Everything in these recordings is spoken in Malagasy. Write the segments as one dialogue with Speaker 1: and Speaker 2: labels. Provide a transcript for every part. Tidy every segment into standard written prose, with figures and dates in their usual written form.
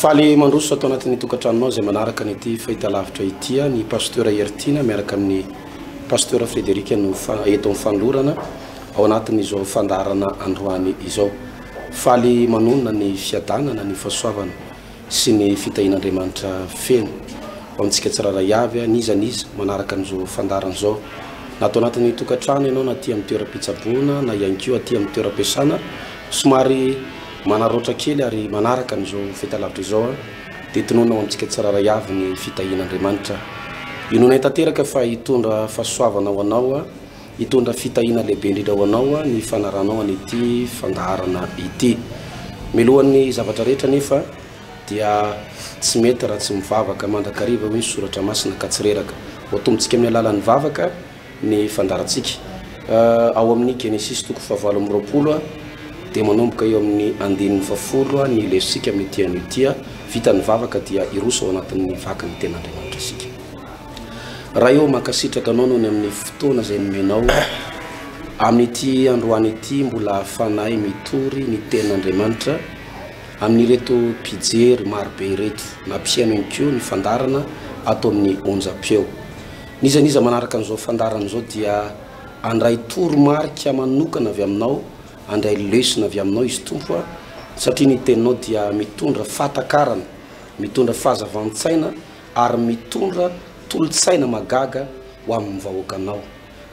Speaker 1: Faly mandroso ato anatin'ny tokantranonao izay manaraka an'ity fahitalavitra ity ny Pasteur Heritiana miaraka amin'ny Pasteur Frederic no eto amin'ny fanolorana ao anatin'izao fandaharana androany izao. Faly manonona ny fiadanana, ny fahasoavana sy ny fitahian'Andriamanitra feno ho amintsika tsirairay avy, n'iza n'iza manaraka an'izao fandaharana izao. Na ato anatin'ny tokantrano ianao na aty amin'ny toeram-pitsaboana na ihany koa aty amin'ny toeram-piasana, somary manaraotra kely ary manaraka an'izao fahitalavitra izao dia tononina ho amintsika tsirairay avy ny fitahian'Andriamanitra. Inoanay tanteraka fa hitondra fahasoavana ho anao, hitondra fitahiana lehibe indrindra ho anao ny fanarahanao an'ity fandaharana ity. Milohan'ny zavatra rehetra anefa dia tsy mety raha tsy mivavaka mandrakariva hoy ny soratra masina ka tsy reraka. Ho atombontsika amin'ny alalan'ny vavaka ny fandaharantsika. Ao amin'ny Genesisy toko fahavalo amby 20 dia manomboka eo amin'ny andininy fahafolo ny lesontsika amin'ity anio ity. Vita ny vavaka dia hiroso ao anatin'ny vakin'ny tenin'Andriamanitra isika. Ray ô, mankasitraka Anao noho ny amin'ny fotoana izay nomenao amin'ity androany ity mbola ahafahanay mitory ny tenin'Andriamanitra amin'ireto mpijery marobe ireto na mpihaino ihany koa ny fandaharana ato amin'ny onjam-peo. N'iza n'iza manaraka an'izao fandaharana izao dia handray toromarika manokana avy aminao, handray lesona avy aminao izy Tompo a, satria ny teninao dia mitondra fahatakarana, mitondra fahazavan-tsaina ary mitondra tolo-tsaina mahagaga ho amin'ny vahoakanao.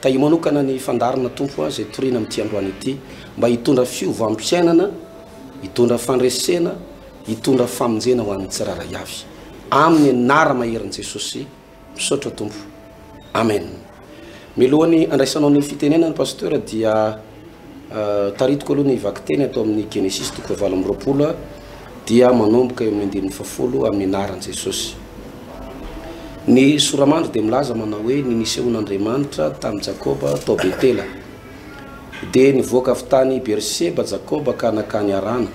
Speaker 1: Tahio manokana ny fandaharana Tompo a, izay toriana amin'ity androany ity, mba hitondra fiovam-piainana, hitondra fandresena, hitondra famonjena ho an'ny tsirairay avy. Amin'ny anara-maherin'i Jesosy. Misaotra Tompo. Amen. Mialohan'ny andraisanao ny fitenenana Pasteur dia taritiko aloha ny vakiteny ato amin'ny Genesisy toko fahavalo amby 20 dia manomboka eo amin'ny andininy fahafolo amin'ny anaran'i Jesosy. Ny soramandry dia milaza manao hoe ny nisehoan'Andriamanitra tamin'i Jakoba tao Betela. Dia nivoaka avy tany Berseba Jakoba ka nankany Harana.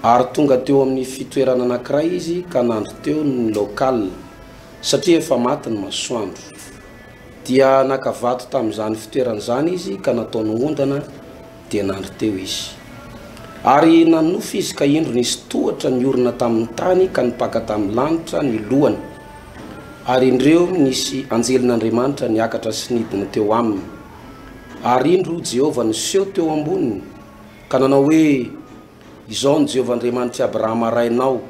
Speaker 1: Ary tonga teo amin'ny fitoerana anankiray izy ka nandry teo ny local. Satria efa maty ny masoandro. Dia naka vato tamin'izany fitoerana izany izy ka nataony ondana, dia nandry teo izy. Ary nanonofy izy ka indro nisy tohatra niorina tamin'ny tany ka nipaka tamin'ny lanitra ny lohany. Ary indreo nisy anjelin'Andriamanitra niakatra sy nidina teo aminy. Ary indro Jehovah niseho teo amboniny ka nanao hoe, Izao no Jehovah Andriamanitr'i Abrahama rainao,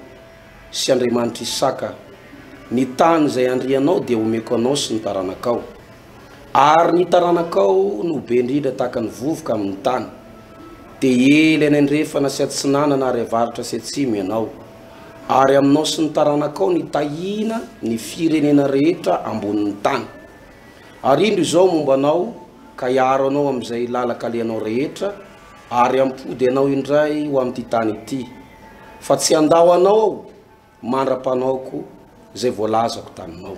Speaker 1: sy Andriamanitr'i Isaka, Ny tany izay andrianao dia homeko anao sy ny taranakao. Ary ny taranakao no ho be indrindra tahaka ny vovoka amin'ny tany. Dia hiely any andrefana sy atsinanana ary avaratra sy atsimo ianao. Ary aminao sy ny taranakao ny tahiana ny firenena rehetra ambonin'ny tany. Ary indro izao momba anao, ka hiaro anao amin'izay lalan-kalehanao rehetra, ary hampody anao indray ho amin'ity tany ity. Fa tsy handao anao aho mandra-panaoko izay voalazako taminao.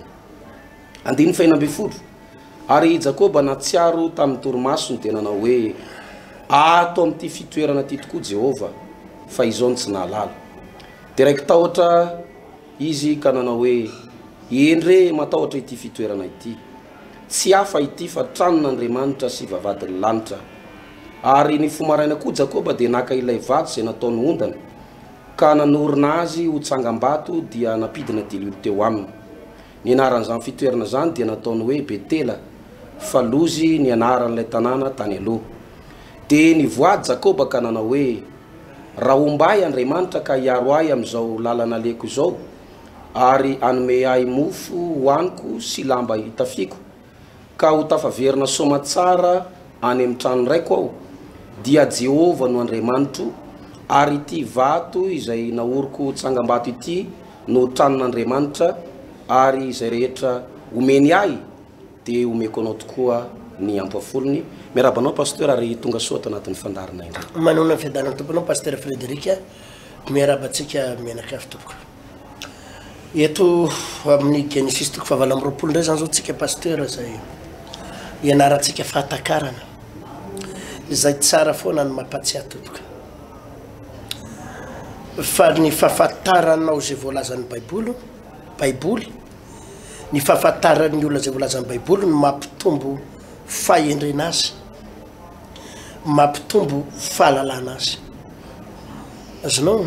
Speaker 1: Andininy fahenina ambin'ny folo. Ary i Jakoba nahatsiaro tamin'ny torimasony dia nanao hoe, Ato amin'ity fitoerana ity tokoa Jehovah, fa izao no tsy nahalala. Dia raiki-tahotra izy ka nanao hoe, Endre matahotra ity fitoerana ity. Tsy hafa ity fa tranon'Andriamanitra sy vavahadin'ny lanitra. Ary nifoha maraina koa Jakoba dia naka ilay vato izay nataony ondana, ka nanorina azy ho tsangam-bato dia nampidina diloilo teo aminy. Ny anaran'izany fitoerana izany dia nataony hoe Betela, fa Lozy ny anaran'ilay tanàna tany aloha. Dia nivoady Jakoba ka nanao hoe, Raha homba ahy Andriamanitra ka hiaro ahy amin'izao lalana alehako izao, ary hanome ahy mofo hohaniko sy lamba hitafiako, ka ho tafaverina soamatsara any amin'ny tranon-draiko aho, dia Jehovah no Andriamanitro, ary ity vato izay naoriko ho tsangambato ity no tranon'Andriamanitra, ary izay rehetra omeny ahy dia omeko anao tokoa ny ampahafolony. Miarahaba anao Pasteur ary tonga soa ato anatin'ny fandaharana indray.
Speaker 2: Manonona ny fiadanan'ny Tompo anao Pasteur Frédéric, miarahaba antsika mianakavy tompoko. Eto amin'ny Genesisy toko fahavalo amby 20 indray zany zao tsika pasteur izay ianarantsika fahatakarana izay tsara foana ny mampatsiahy tompoko fa ny fahafantaranao izay voalazan'ny baiboly baiboly ny fahafantaran'ny olona izay voalazan'ny baiboly no mampitombo fahendrena azy mampitombo fahalalana azy. Azonao?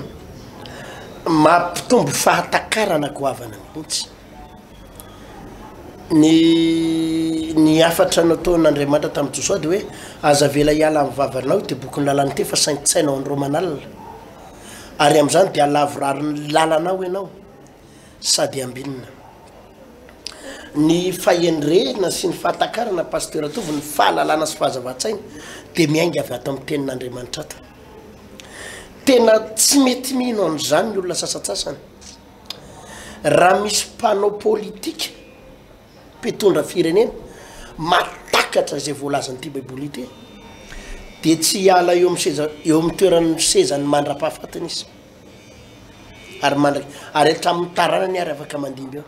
Speaker 2: Mampitombo fahatakarana goavana mihitsy ny ny hafatra nataon'Andriamanitra tamin'i Josoa dia hoe aza avela hiala amin'ny vavanao ity bokin'ny lalàna ity fa saintsaino andro aman'alina ary amin'izany dia halavorary ny lalanao ianao sady ambinina. Ny fahendrena sy ny fahatakarana Pasteur Tovo, ny fahalalana sy fahazavan-tsaina dia miainga avy ato amin'ny tenin'Andriamanitra ato. Tena tsy mety mino an'izany ny olona sasantsasany. Raha misy mpanao politika, mpitondra firenena, mahatakatra izay voalazan'ity baiboly ity, dia tsy hiala eo amin'ny seza, eo amin'ny toeran'ny sezany mandra-pahafatiny izy. Ary mandra, ary hatramin'ny taranany ary afaka mandimby eo.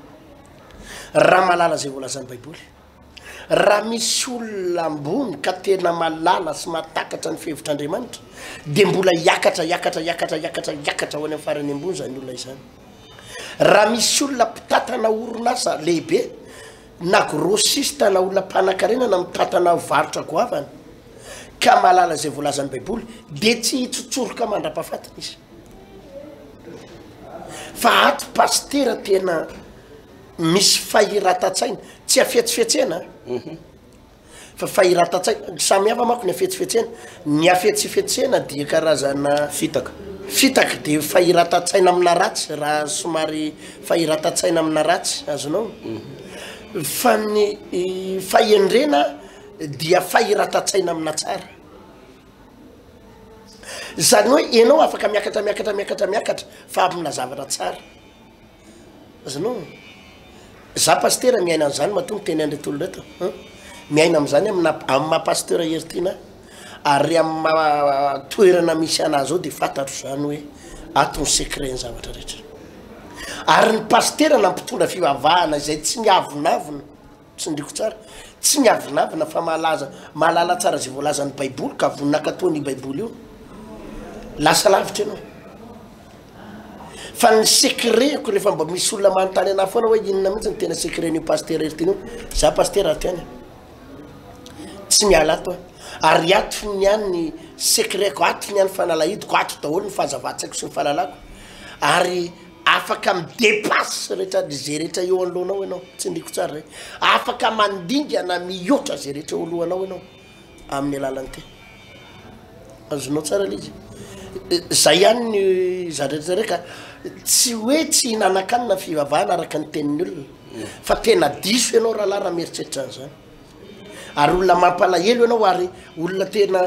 Speaker 2: Raha mahalala izay voalazan'ny baiboly. Raha misy olona ambony ka tena mahalala sy mahatakatra ny fihevitr'Andriamanitra, dia mbola hiakatra, hiakatra, hiakatra, hiakatra, hiakatra ho any amin'ny farany ambony izany olona izany. Raha misy olona mpitantana orinasa lehibe, na grossiste na olona mpanankarena na mitantana varotra goavana, ka mahalala izay voalazan'ny Baiboly, dia tsy hitsotsoroka mandra-pahafatiny izy. Fa ato pasitera tena misy fahiratan-tsaina, tsy hafetsifetsena an, mhm. fa fahiratan-tsaina, samy hafa manko ny hafetsifetsena, ny hafetsifetsena dia karazana
Speaker 1: fitaka,
Speaker 2: fitaka dia fahiratan-tsaina amina ratsy, raha somary fahiratan-tsaina amina ratsy, azonao, mhm. fa ny fahendrena dia fahiratan-tsaina amina tsara. Zany hoe ianao afaka miakatra miakatra miakatra miakatra fa amina zavatra tsara. Azonao? Za pasitera miaina an'izany matoa miteny an'ireto olona ireto an! Miaina amin'izany amina amin'ny maha pasteur Heritiana ahy, ary amin'ny maha toerana misy anah zao de fantatro zany hoe ato ny secret ny zavatra rehetra. Ary ny pasitera na mpitondra fivavahana izay tsy miavonavona, Tsindriako tsara, tsy miavonavona fa mahalaza, mahalala tsara izay voalazan'ny baiboly ka vonona hankatoa an'io baiboly io. Lasa lavitra ianao. Fa ny secret-ko rehefa mba misy olona manontany anahy foana hoe inona mihitsy ny tena secret-n'io pasitera Heritiana io, za pasitera ato ihany e. Tsy miala ato aho. Ary ato ny ihany ny secret-ko, ato ny ihany fanalahidiko, ato daholo ny fahazavan-tsaiko sy ny fahalalako. Ary Afaka mi depasse rehetra ze rehetra eo anoloanao ianao, tsindriko tsara zay, afaka mandingana mihoatra ze rehetra eo alohanao ianao amin'ny alalan'ity. Azonao tsara le izy? Zay ihany ny zavatra rehetra ka tsy hoe tsy hihinanan-kanina ny fivavahana araka ny tenin'ny olona fa tena diso ianao rahalahy raha mieritreritra an'izany. Ary olona mampalahelo ianao ary olona tena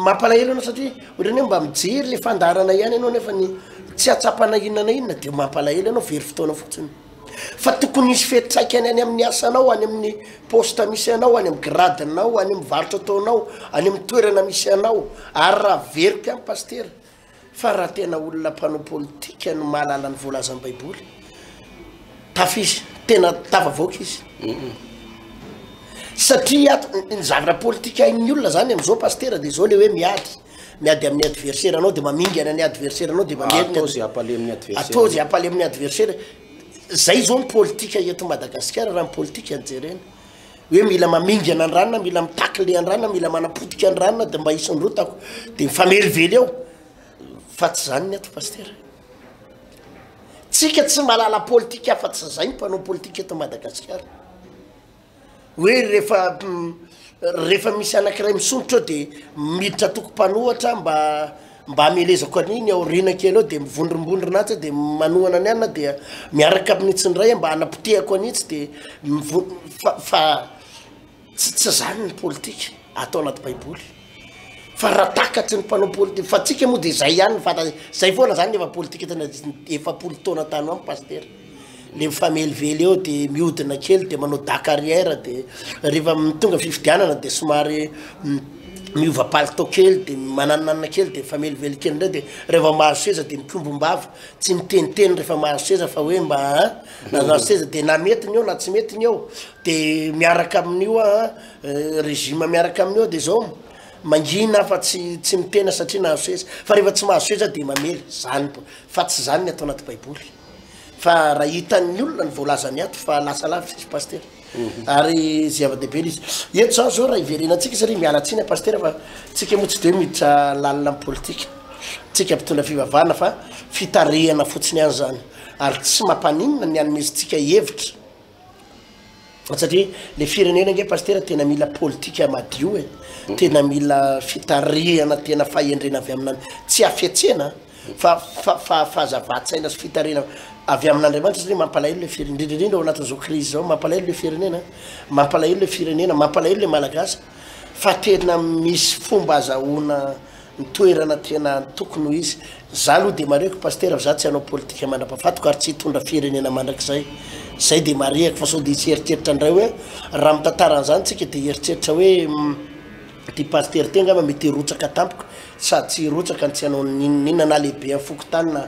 Speaker 2: mampalahelo ianao satria ohatrany hoe mba mijery le fandaharana ihany ianao nefa ny tsy ahatsapana inona na inona de mampalahelo ianao, very fotoana fotsiny. Fa tokony hisy fiantraikany any amin'ny asanao, any amin'ny poste misy anao, any amin'ny grade-nao, any amin'ny varotra ataonao, any amin'ny toerana misy anao. Ary raha averiko ihany pasitera, Fa raha tena olona mpanao politika no mahalala ny voalazan'ny baiboly, tafa izy, tena tafavoaka izy. Satria ato, ny zavatra politika hain'ny olona zany am'izao pasitera de zao le hoe miady, miady amin'ny adversaire anao de mamingana ny adversaire anao de mamely ny
Speaker 1: Atao ze hampalemy ny adversaire.
Speaker 2: Atao ze hampalemy ny adversaire. Zay zao ny politika eto Madagasikara raha ny politika no jerena. Hoe mila mamingana ny ranona, mila mi-tacle ny ranona, mila manapotika ny ranona de mba hisondrotako, de mifamelively eo, fa tsy zany ny ato Pasitera. Tsika tsy mahalala politika afa-tsy zay ny mpanao politika eto Madagasikara. Hoe rehefa rehefa misy anakiray misondrotra eo de miditra antoko mpanohatra mba Mba hamelezako an'iny aoriana kely eo dia mivondrombondrona atsy aho dia manohana ny anona dia miaraka amin'itsy indray aho mba hanapotehako an'itsy dia mivo- fa fa tsy tsy zany ny politika atao anaty baiboly fa raha takatry ny mpanao politika fa tsika moa dia zay ihany ny fanta- zay foana zany efa politika tena 40 taona tany ho any pasitera. le mifamelively eo de mihodina kely de manao dac arrière de rehefa tonga fifidianana de somary miova palitao kely de mananonanona kely de mifamelively kely indray de rehefa mahazo seza de mikombom-bava tsy miteniteny rehefa mahazo seza fa hoe mba an nahazo seza de na mety ny eo na tsy mety ny eo de miaraka amin'io an régime miaraka amin'io de zao mangina fa tsy tsy mitena satria nahazo seza fa rehefa tsy mahazo seza de mamely zany fa tsy zany ny atao anaty baiboly. Fa raha hitan'ny olona ny voalazany ato fa lasa lavitra izy pasitera. Ary zava-dehibe ilay izy. Eto zany zao raha hiverenantsika satria miala tsiny aho pasitera fa tsika moa tsy de miditra lalina amin'ny politika. tsika mpitondra fivavahana fa fitarihana fotsiny ihany zany ary tsy mampaninona ny anomezantsika hevitra satria le firenena ange pastera tena mila politika madio e, tena mila fitarihana tena fahendrena avy amin'Andri-, tsy hafetsena fa fa fa fahazavan-tsaina sy fitarihana avy amin'Andriamanitra satria mampalahelo le firenena, indrindra indrindra ao anatin'izao krizy zao, mampalahelo le firenena, mampalahelo le firenena, mampalahelo le malagasy fa tena misy fomba azahoana ny toerana tena tokony ho izy. Za aloha de marihiko Pasitera fa za tsy hanao politika mandrapahafatiko ary tsy hitondra firenena mandrakizay. Zay de marihako fa sao de hisy eritreritra indray hoe raha mitantara an'izany tsika de hieritreritra hoe ity Pasitera ity angamba mety hirotsaka tampoka sady tsy hirotsaka no tsy hanao n'inon'inona na lehibe an'ny fokontany na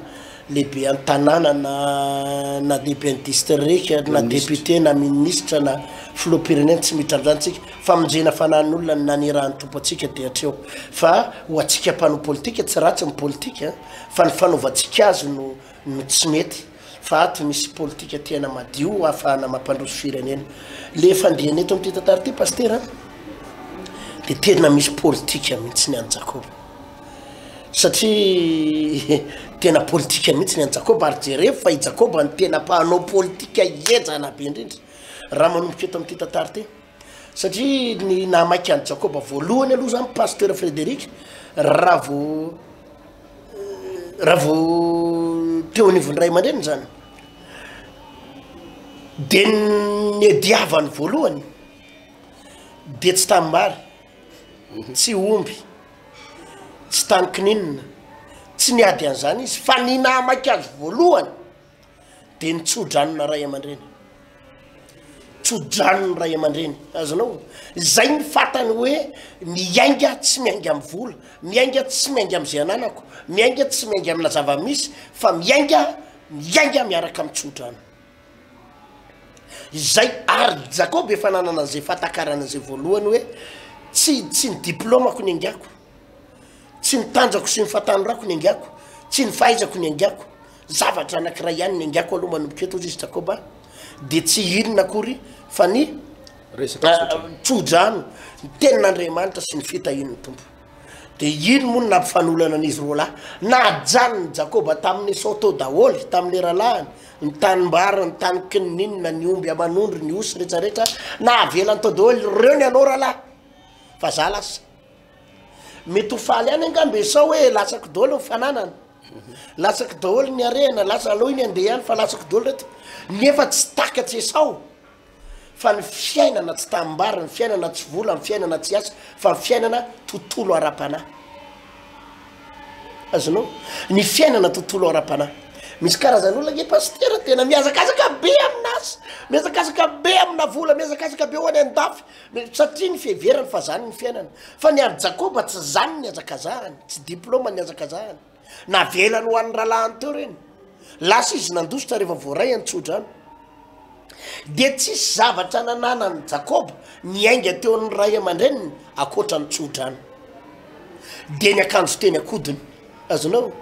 Speaker 2: lehibe an-tanàna na na lehibe an'ny district na député na ministre na filoham-pirenena tsy miditra amin'izany tsika. Famonjena fanahin'olona no nanirahan'ny Tompo antsika dia hatreo. Fa ho antsika mpanao politika tsy ratsy ny politika fa ny fanaovantsika azy no no tsy mety. Fa ato misy politika tena madio ahafahana mampandroso firenena. Le fandihana eto amin'ity tantara ity Pasitera dia tena misy politika mihitsy ny an'i Jakoba. Satria tena politika mihitsy ny an'i Jakoba ary jerevo fa i Jakoba no tena mpanao politika henjana be indrindra raha manomboka eto amin'ity tantara ity. Satria ny nahamaika an'i Jakoba voalohany aloha zany Pasteur Frédéric raha vao raha vao teo anivon'ny ray aman-dreniny zany de niadiavany voalohany de tsy tanimbary, tsy omby, tsy tany kininina, tsy niady an'izany izy fa ny nahamaika azy voalohany de ny tso-dranona ray aman-dreny, tso-dranon'ny ray aman-dreny, azonao? Zay ny fantany hoe miainga tsy miainga amy vola, miainga tsy miainga am'izay ananako, miainga tsy miainga amina zava-misy fa miainga miainga miaraka amy tso-drano. Izay ary Jakoba efa nanana an'izay fahatakarana izay voalohany hoe tsy tsy ny diplômako ny aingako, tsy ny tanjako sy ny fahatanorako ny aingako, tsy ny fahaizako ny aingako, zavatra anankiray ihany ny aingako aloha manomboka eto hozy izy Jakoba dia tsy inona akory fa ny
Speaker 1: Resaka tsotra.
Speaker 2: tso-drano, ny tenin'Andriamanitra sy ny fitahian'ny Tompo. Dia iny moa no nampifanolana an'izy roalahy. Najanon'i Jakoba tamin'i Esao tao daholo, tamin'ilay rahalahiny, ny tanimbary, ny tany kininina, ny omby aman'ondry, ny osy rehetrarehetra, navelany tao daholo, ireo ny anao rahalahy, fa za lasa. Mety ho faly ihany angamba Esao hoe latsako daholo ny fananana, latsako daholo ny harena, lasa aleo iny andeha ihany fa latsako daholo reto. Nefa tsy takatr'i Esao fa ny fiainana tsy tanimbary, ny fiainana tsy vola, ny fiainana tsy asa, fa ny fiainana tontolo ara-panahy. Azonao? Ny fiainana tontolo ara-panahy. Misy karazan'olona nge pasitera tena mihazakazaka be amin'asa, mihazakazaka be amina vola, mihazakazaka be ho any an-dafy, satria ny fiheverany fa zany ny fiainana. Fa ny an'i Jakoba tsy zany ny hazakazahany, tsy diplôma ny hazakazahany. Navelany ho an'ny rahalahiny teo ireny. Lasa izy nandositra rehefa voaray ny tsodrano. Dia tsisy zavatra nananan'i Jakoba niainga teo amin'ny ray aman-dreniny ankoatra ny tsodrano. Dia ny akanjo teny an-kodiny. Azonao?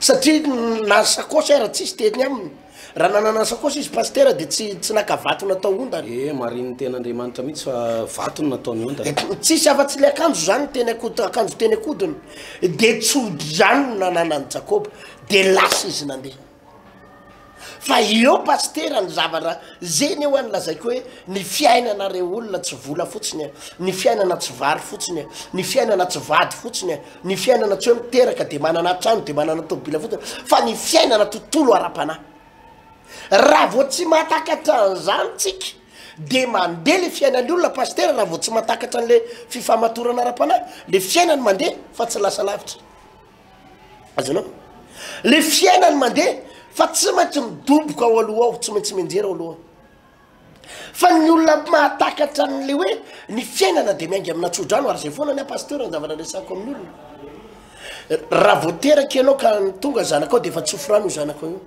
Speaker 2: Satria na sakaosy ara tsisy teny aminy. Raha nanana sakaosy izy pasitera dia tsy tsy naka vato natao ondana.
Speaker 1: Eh, marihin'ny tenin'Andriamanitra mihitsy fa vato no nataony ondana.
Speaker 2: Tsisy afa-tsy le akanjo zany teny an-kod- akanjo teny an-kodiny. Dia tsodrano no nananan'i Jakoba. Dia lasa izy nandeha. Fa eo pasitera ny zavatra zay anie hoa ny lazaiko hoe ny fiainana re olona tsy vola fotsiny e, ny fiainana tsy vary fotsiny e, ny fiainana tsy vady fotsiny e, ny fiainana tsy hoe miteraka de manana trano de manana tômôbila fotsiny fa ny fiainana tontolo ara-panahy. Raha vao tsy mahatakatra an'izany tsika de mandeha le fiainan'ny olona pasitera raha vao tsy mahatakatra an'le fifamatorana ara-panahy, le fiainany mandeha fa tsy lasa lavitra. Azonao? Le fiainany mandeha fa tsy maintsy midoboka ao aloha ao, tsy maintsy mianjera ao aloha ao. Fa ny olona mahatakatra an'le hoe ny fiainana de miainga amina tsodrano ary zay foana ny ahy pasteur ny zavatra resahako amin'ny olona. Raha vao teraka ianao ka tonga zanakao de efa tsofy rano io zanakao io.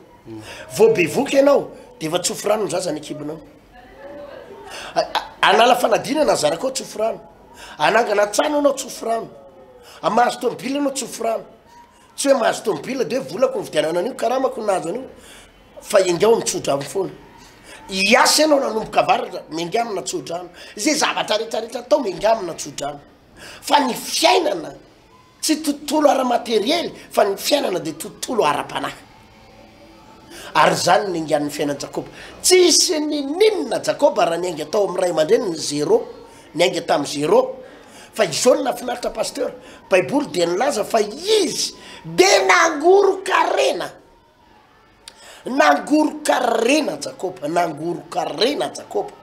Speaker 2: Vao bevoka ianao de efa tsofy rano ny zaza any an-kibonao. Hanala fanadinana ny zanakao tsofy rano. Hanangana trano ianao tsofy rano. Mahazo tomobile ianao tsofy rano. Tsy hoe mahazo tomobile de hoe volako nividianana an'io, karamako no nahazo an'io, fa engao ny tsodrano foana. Hiasa ianao nanomboka avaratra, miainga amina tsodrano. Izay zavatra rehetrarehetra atao miainga amina tsodrano. Fa ny fiainana. Tsy tontolo ara-materiely fa ny fiainana dia tontolo ara-panahy. Ary izany no niaingan'ny fiainan'i Jakoba. Tsisy ninininona Jakoba raha niainga tao amin'ny ray aman-dreniny, zéro. Niainga tamin'ny zéro. Fa izao no nahafinaritra Pasteur, Baiboly dia nilaza fa izy dia nangoron-karena. Nangoron-karena Jakoba, nangoron-karena Jakoba.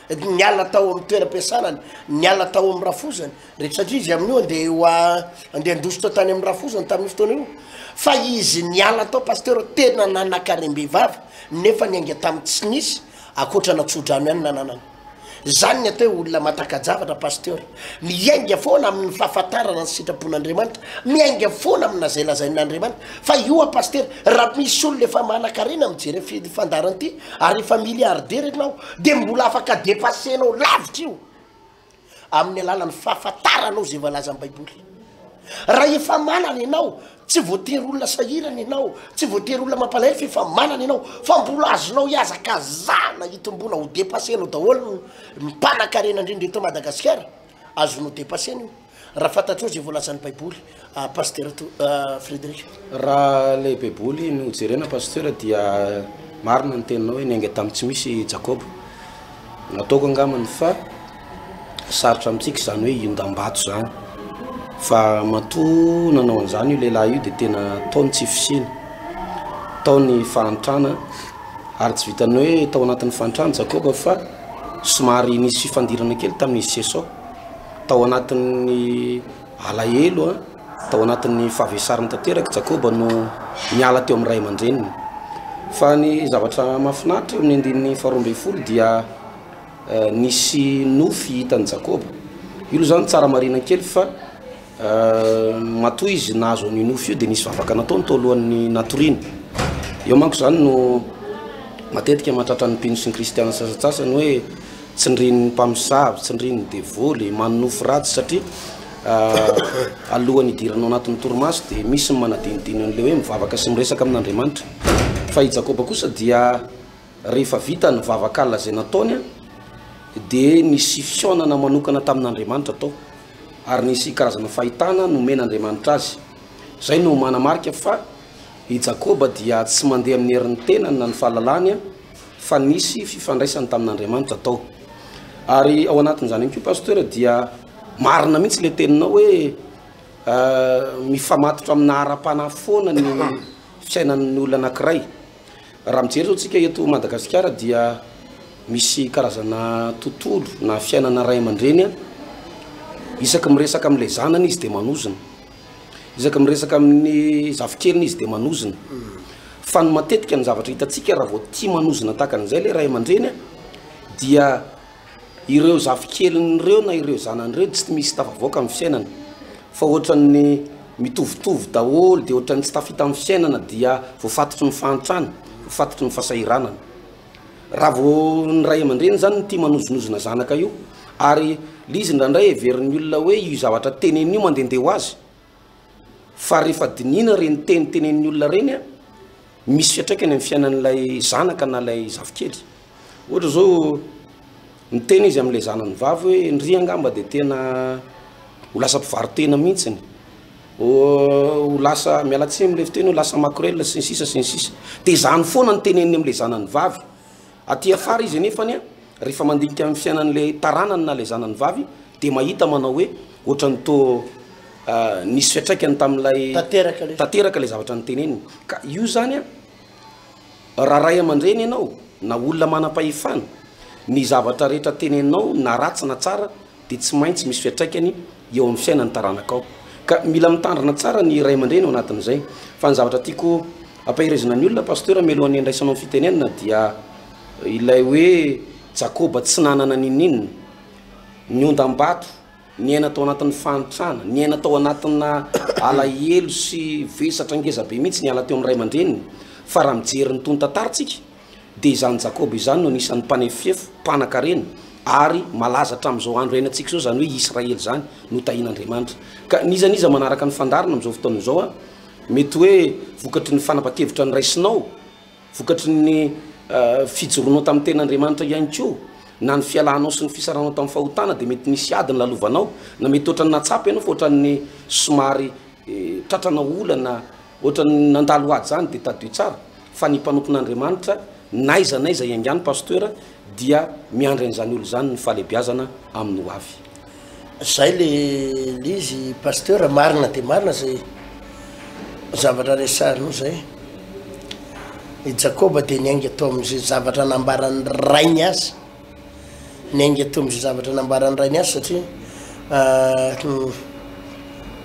Speaker 2: Niala tao amin'ny toeram-piasanany, niala tao amin'ny rafozany, rehefa satria izy amin'io andeha ho a- andeha handositra tany amin'ny rafozany tamin'io fotoana io. Fa izy niala tao pasteur tena nanan-karem-behivavy nefa niainga tamin'ny tsy nisy ankoatra ana tso-drano ihany nananany. Zany ny atao hoe olona mataka-javatra Pasteur. Miainga foana amin'ny fahafantarana ny sitrapon'Andriamanitra, miainga foana amina zay lazain'Andriamanitra. Fa io a Pasteur, raha misy olona efa manan-karena mijery an'ity fandaharana ity ary efa milliardaire ianao dia mbola afaka depasser-nao lavitra io amin'ny alalan'ny fahafantaranao zay voalazan'ny baiboly. Raha efa manana ianao, tsy voatery olona sahirana ianao, tsy voatery olona mampalahelo fa efa manana ianao, fa mbola azonao ihazakazahana hitomboana ho depasser-nao daholo ny mpanankarena indrindra eto Madagasikara, azonao depasser-na io raha fantatrao izay voalazan'ny baiboly, Pasteur Frédéric.
Speaker 1: Raha ilay baiboly no jerena Pasteur dia marina ny teninao hoe niainga tamin'ny tsy misy i Jakoba. Nataoko angambany fa sarotra amintsika izany hoe hiondam-bato izany. Fa matoa nanao an'izany io lehilahy io dia tena tao ny tsy fisiana, tao ny fahantrana, ary tsy vitan'ny hoe tao anatin'ny fahantrana Jakoba fa somary nisy fifandirana kely tamin'izy sy Esao. Tao anatin'ny alahelo, tao anatin'ny fahavesarana tanteraka Jakoba no niala teo amin'ny ray aman-dreniny. Fa ny zavatra mahafinaritra eo amin'ny andininy faharoa ambin'ny folo dia nisy nofy hitan'i Jakoba. Io aloha zany tsara marihina kely fa matoa izy nahazo an'io nofy io dia nisy vavaka nataony tao alohan'ny natoriany. Eo manko zany no matetika mahatratra ny mpino sy ny kristiana sasantsasany hoe tsindrin'ny mpamosavy, tsindrin'ny devoly, manonofy ratsy satria alohan'ny hidirana ao anatin'ny torimaso dia misy ny manadinodino an'ilay hoe mivavaka sy miresaka amin'Andriamanitra. Fa i Jakoba kosa dia rehefa vita ny vavaka alina izay nataony dia nisy fihaonana manokana tamin'Andriamanitra tao ary nisy karazana fahitana nomen'Andriamanitra azy. Izay no manamarika fa i Jakoba dia tsy mandeha amin'ny herin'ny tenany na ny fahalalany fa nisy fifandraisany tamin'Andriamanitra tao. Ary ao anatin'izany ihany koa Pasteur dia marina mihitsy ilay teninao hoe mifamatotra amina ara-panahy foana ny fiainan'ny olona anankiray. Raha mijery zao tsika eto Madagasikara dia misy karazana tontolo na fiainana ray aman-dreny isaky miresaka amin'ilay zanany izy dia manozona, isaky miresaka amin'ny zafikeliny izy dia manozona. Fa ny matetika ny zavatra hitantsika raha vao tia manozona tahaka an'izay ilay ray aman-dreny dia ireo zafikeliny ireo na ireo zanany ireo tsy misy tafavoaka amin'ny fiainana fa ohatran'ny mitovitovy daholo dia ohatran'ny tsy tafita amin'ny fiainana dia voafatotry ny fahantrana, voafatotry ny fahasahiranana. Raha vao ny ray aman-dreny zany no tia manozonozona zanaka io ary le izy indraindray heverin'ny olona hoe io zavatra teneniny io mandehandeha ho azy fa rehefa dinihina ireny teny tenenin'ny olona ireny a, misy fiantraikany amin'ny fiainan'ilay zanaka na ilay zafikely. Ohatra zao miteny izy amin'ilay zanany vavy hoe ndry angamba dia tena ho lasa mpivaro-tena mihitsiny, ho lasa, miala tsiny amin'ilay fiteny, ho lasa makorel sy ny sisa sy ny sisa. Dia izany foana no teneniny amin'ilay zanany vavy. Aty afara izy anefany a, rehefa mandinika ny fiainan'ilay taranany na ilay zanany vavy dia mahita manao hoe ohatran'ny toa nisy fiantraikany tamin'ilay
Speaker 2: Tanteraka ilay
Speaker 1: tanteraka ilay zavatra noteneniny. Ka io zany a, raha ray aman-dreny ianao na olona manam-pahefana, ny zavatra rehetra teneninao na ratsy na tsara dia tsy maintsy misy fiantraikany eo amin'ny fiainan'ny taranakao. Ka mila mitandrina tsara ny ray aman-dreny ao anatin'izay. Fa ny zavatra tiako ampaherezana ny olona Pasteur mialohan'ny handraisanao ny fitenenana dia ilay hoe Jakoba tsy nanana n'inon'inona, niondam-bato, niaina tao anatin'ny fahantrana, niaina tao anatina alahelo sy vesatra ngeza be mihitsy niala teo amin'ny ray aman-dreniny. Fa raha mijery ny tonon-tantara tsika dia izany Jakoba izany no anisan'ny mpanefefo, mpanankarena, ary malaza hatramin'izao andro iainantsika izao izany hoe Israely izany no tahian'Andriamanitra. Ka n'iza n'iza manaraka ny fandaharana amin'izao fotoana izao an, mety hoe vokatry ny fanapan-kevitra noraisinao, vokatry ny fijoroanao tamin'ny tenin'Andriamanitra ihany koa, na ny fialanao sy ny fisaranao tamin'ny fahotana dia mety nisy ady nolalovanao, na mety ohatran'ny nahatsapa ianao fa ohatran'ny somary. Tratrana olana ohatran'ny nandalo ady zany dia tadidio tsara fa ny mpanompon'Andriamanitra n'aiza n'aiza hiaingàny Pasteur dia miandry an'izany olona izany ny fahalebiazana amin'ny ho avy.
Speaker 2: Zay le le izy Pasteur, marina dia marina zay zavatra resahinao zay. I Jakoba dia niainga tao amin'izay zavatra nambaran'ny rainy azy. Niainga teo amin'izay zavatra nambaran'ny rainy azy satria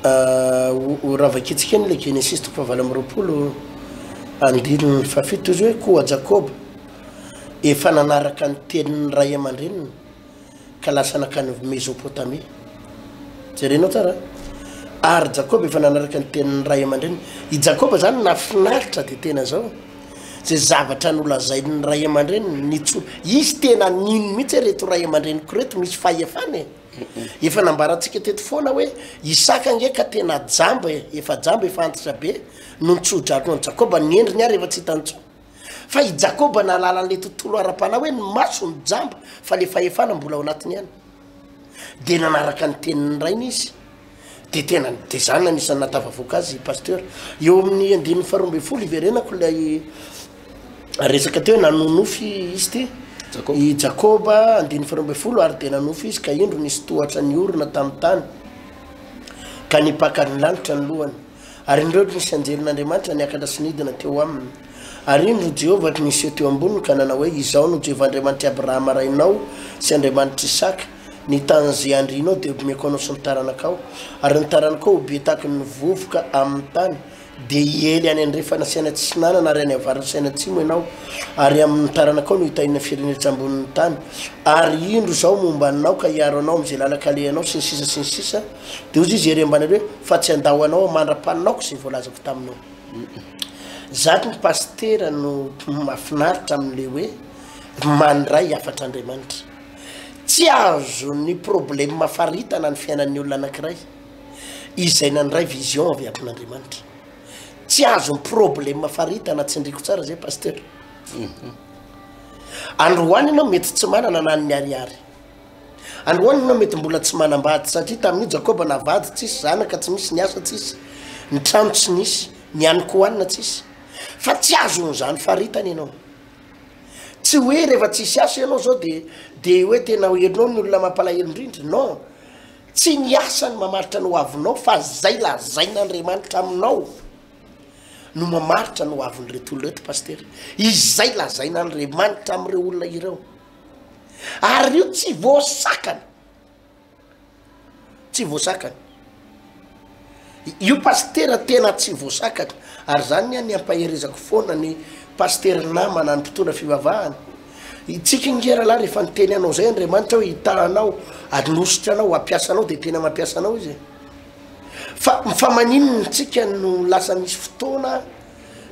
Speaker 2: ho raha vakintsika iny ilay Genesisy toko fahavalo amby 20 andininy fahafito izy hoe koa Jakoba efa nanaraka ny tenin'ny ray aman-dreniny ka lasa nankany Mezopotamia. Jerenao tsara. Ary Jakoba efa nanaraka ny tenin'ny ray aman-dreniny. I Jakoba zany nafinaritra dia tena zao. Zay zavatra nolazain'ny ray aman-dreniny, nitso, izy tena nino mihitsy hoe reto ray aman-dreniko reto misy fahefana e. Efa nambarantsika teto foana hoe Isaka ange ka tena jamba e, efa jamba, efa antitra be no nitso-drano an'i Jakoba, ny endriny ary efa tsy hitany intsony. Fa i Jakoba nahalala an'ilay tontolo ara-panahy hoe ny masony jamba fa le fahefana mbola ao anatiny ihany. Dia nanaraka ny tenin'ny rainy izy. Dia tena, dia zany no anisan'ny nahatafavoaka azy Pasteur. Eo amin'ny andininy faharoa ambin'ny folo iverenako ilay resaka teo hoe nanonofy izy ity.
Speaker 1: Jakoba.
Speaker 2: I Jakoba, andininy faharoa ambin'ny folo, ary dia nanofy izy ka indro nisy tohatra niorina tamin'ny tany, ka nipaka ny lanitra ny lohany. Ary indreo nisy anjelin'Andriamanitra niakatra sy nidina teo aminy. Ary indro Jehovah niseho teo amboniny ka nanao hoe, Izaho no Jehovah Andriamanitr'i Abrahama rainao sy Andriamanitr'Isaka, ny tany izay andrianao dia homeko anao sy ny taranakao, ary ny taranakao ho be tahaky ny vovoka amin'ny tany, dia hiely any andrefana sy any atsinanana ary any avaratra sy any atsimo ianao, ary amin'ny taranakao no hitahiana firenena ambonin'ny tany. Ary indro Izaho momba anao ka hiaro anao amin'izay lalan-kalehanao, sy ny sisa sy ny sisa. Dia hoy izy ery ambany ery hoe, Fa tsy handao anao aho mandra-panaoko izay voalazako taminao. Zato ny pasitera no mahafinaritra amin'ilay hoe mandray hafatr'Andriamanitra. Tsy azon'ny problème faritana ny fiainan'ny olona anankiray izay nandray vision avy amin'Andriamanitra. Tsy azon'ny problème faritana, tsindriko tsara zay pasteur. Androany ianao mety tsy manana na ny ariary. Androany ianao mety mbola tsy manambady satria tamin'io Jakoba na vady tsisy, zanaka tsy misy, ny asa tsisy, ny trano tsy nisy, ny hanin-kohanina tsisy. Fa tsy azon'izany faritana ianao. Tsy hoe rehefa tsisy asa ianao zao de de hoe tena ianao ny olona mampalahelo indrindra, non. Tsy ny asa no mamaritra ny hoavinao fa zay lazain'Andriamanitra aminao no mamaritra ny hoavin'ireto olona ireto Pasitera. Izay lazain'Andriamanitra amin'ireo olona ireo. Ary io tsy voasakana. Tsy voasakana. Io pasitera tena tsy voasakana. Ary zany ny ahy ny ampaherezako foana ny pasitera namana ny mpitondra fivavahana. Itsika nge rahalahy rehefa niteny anao zay Andriamanitra hoe hitaha anao, hanositra anao, hampiasa anao de tena mampiasa anao izy e. Fa fa maninona tsika no lasa misy fotoana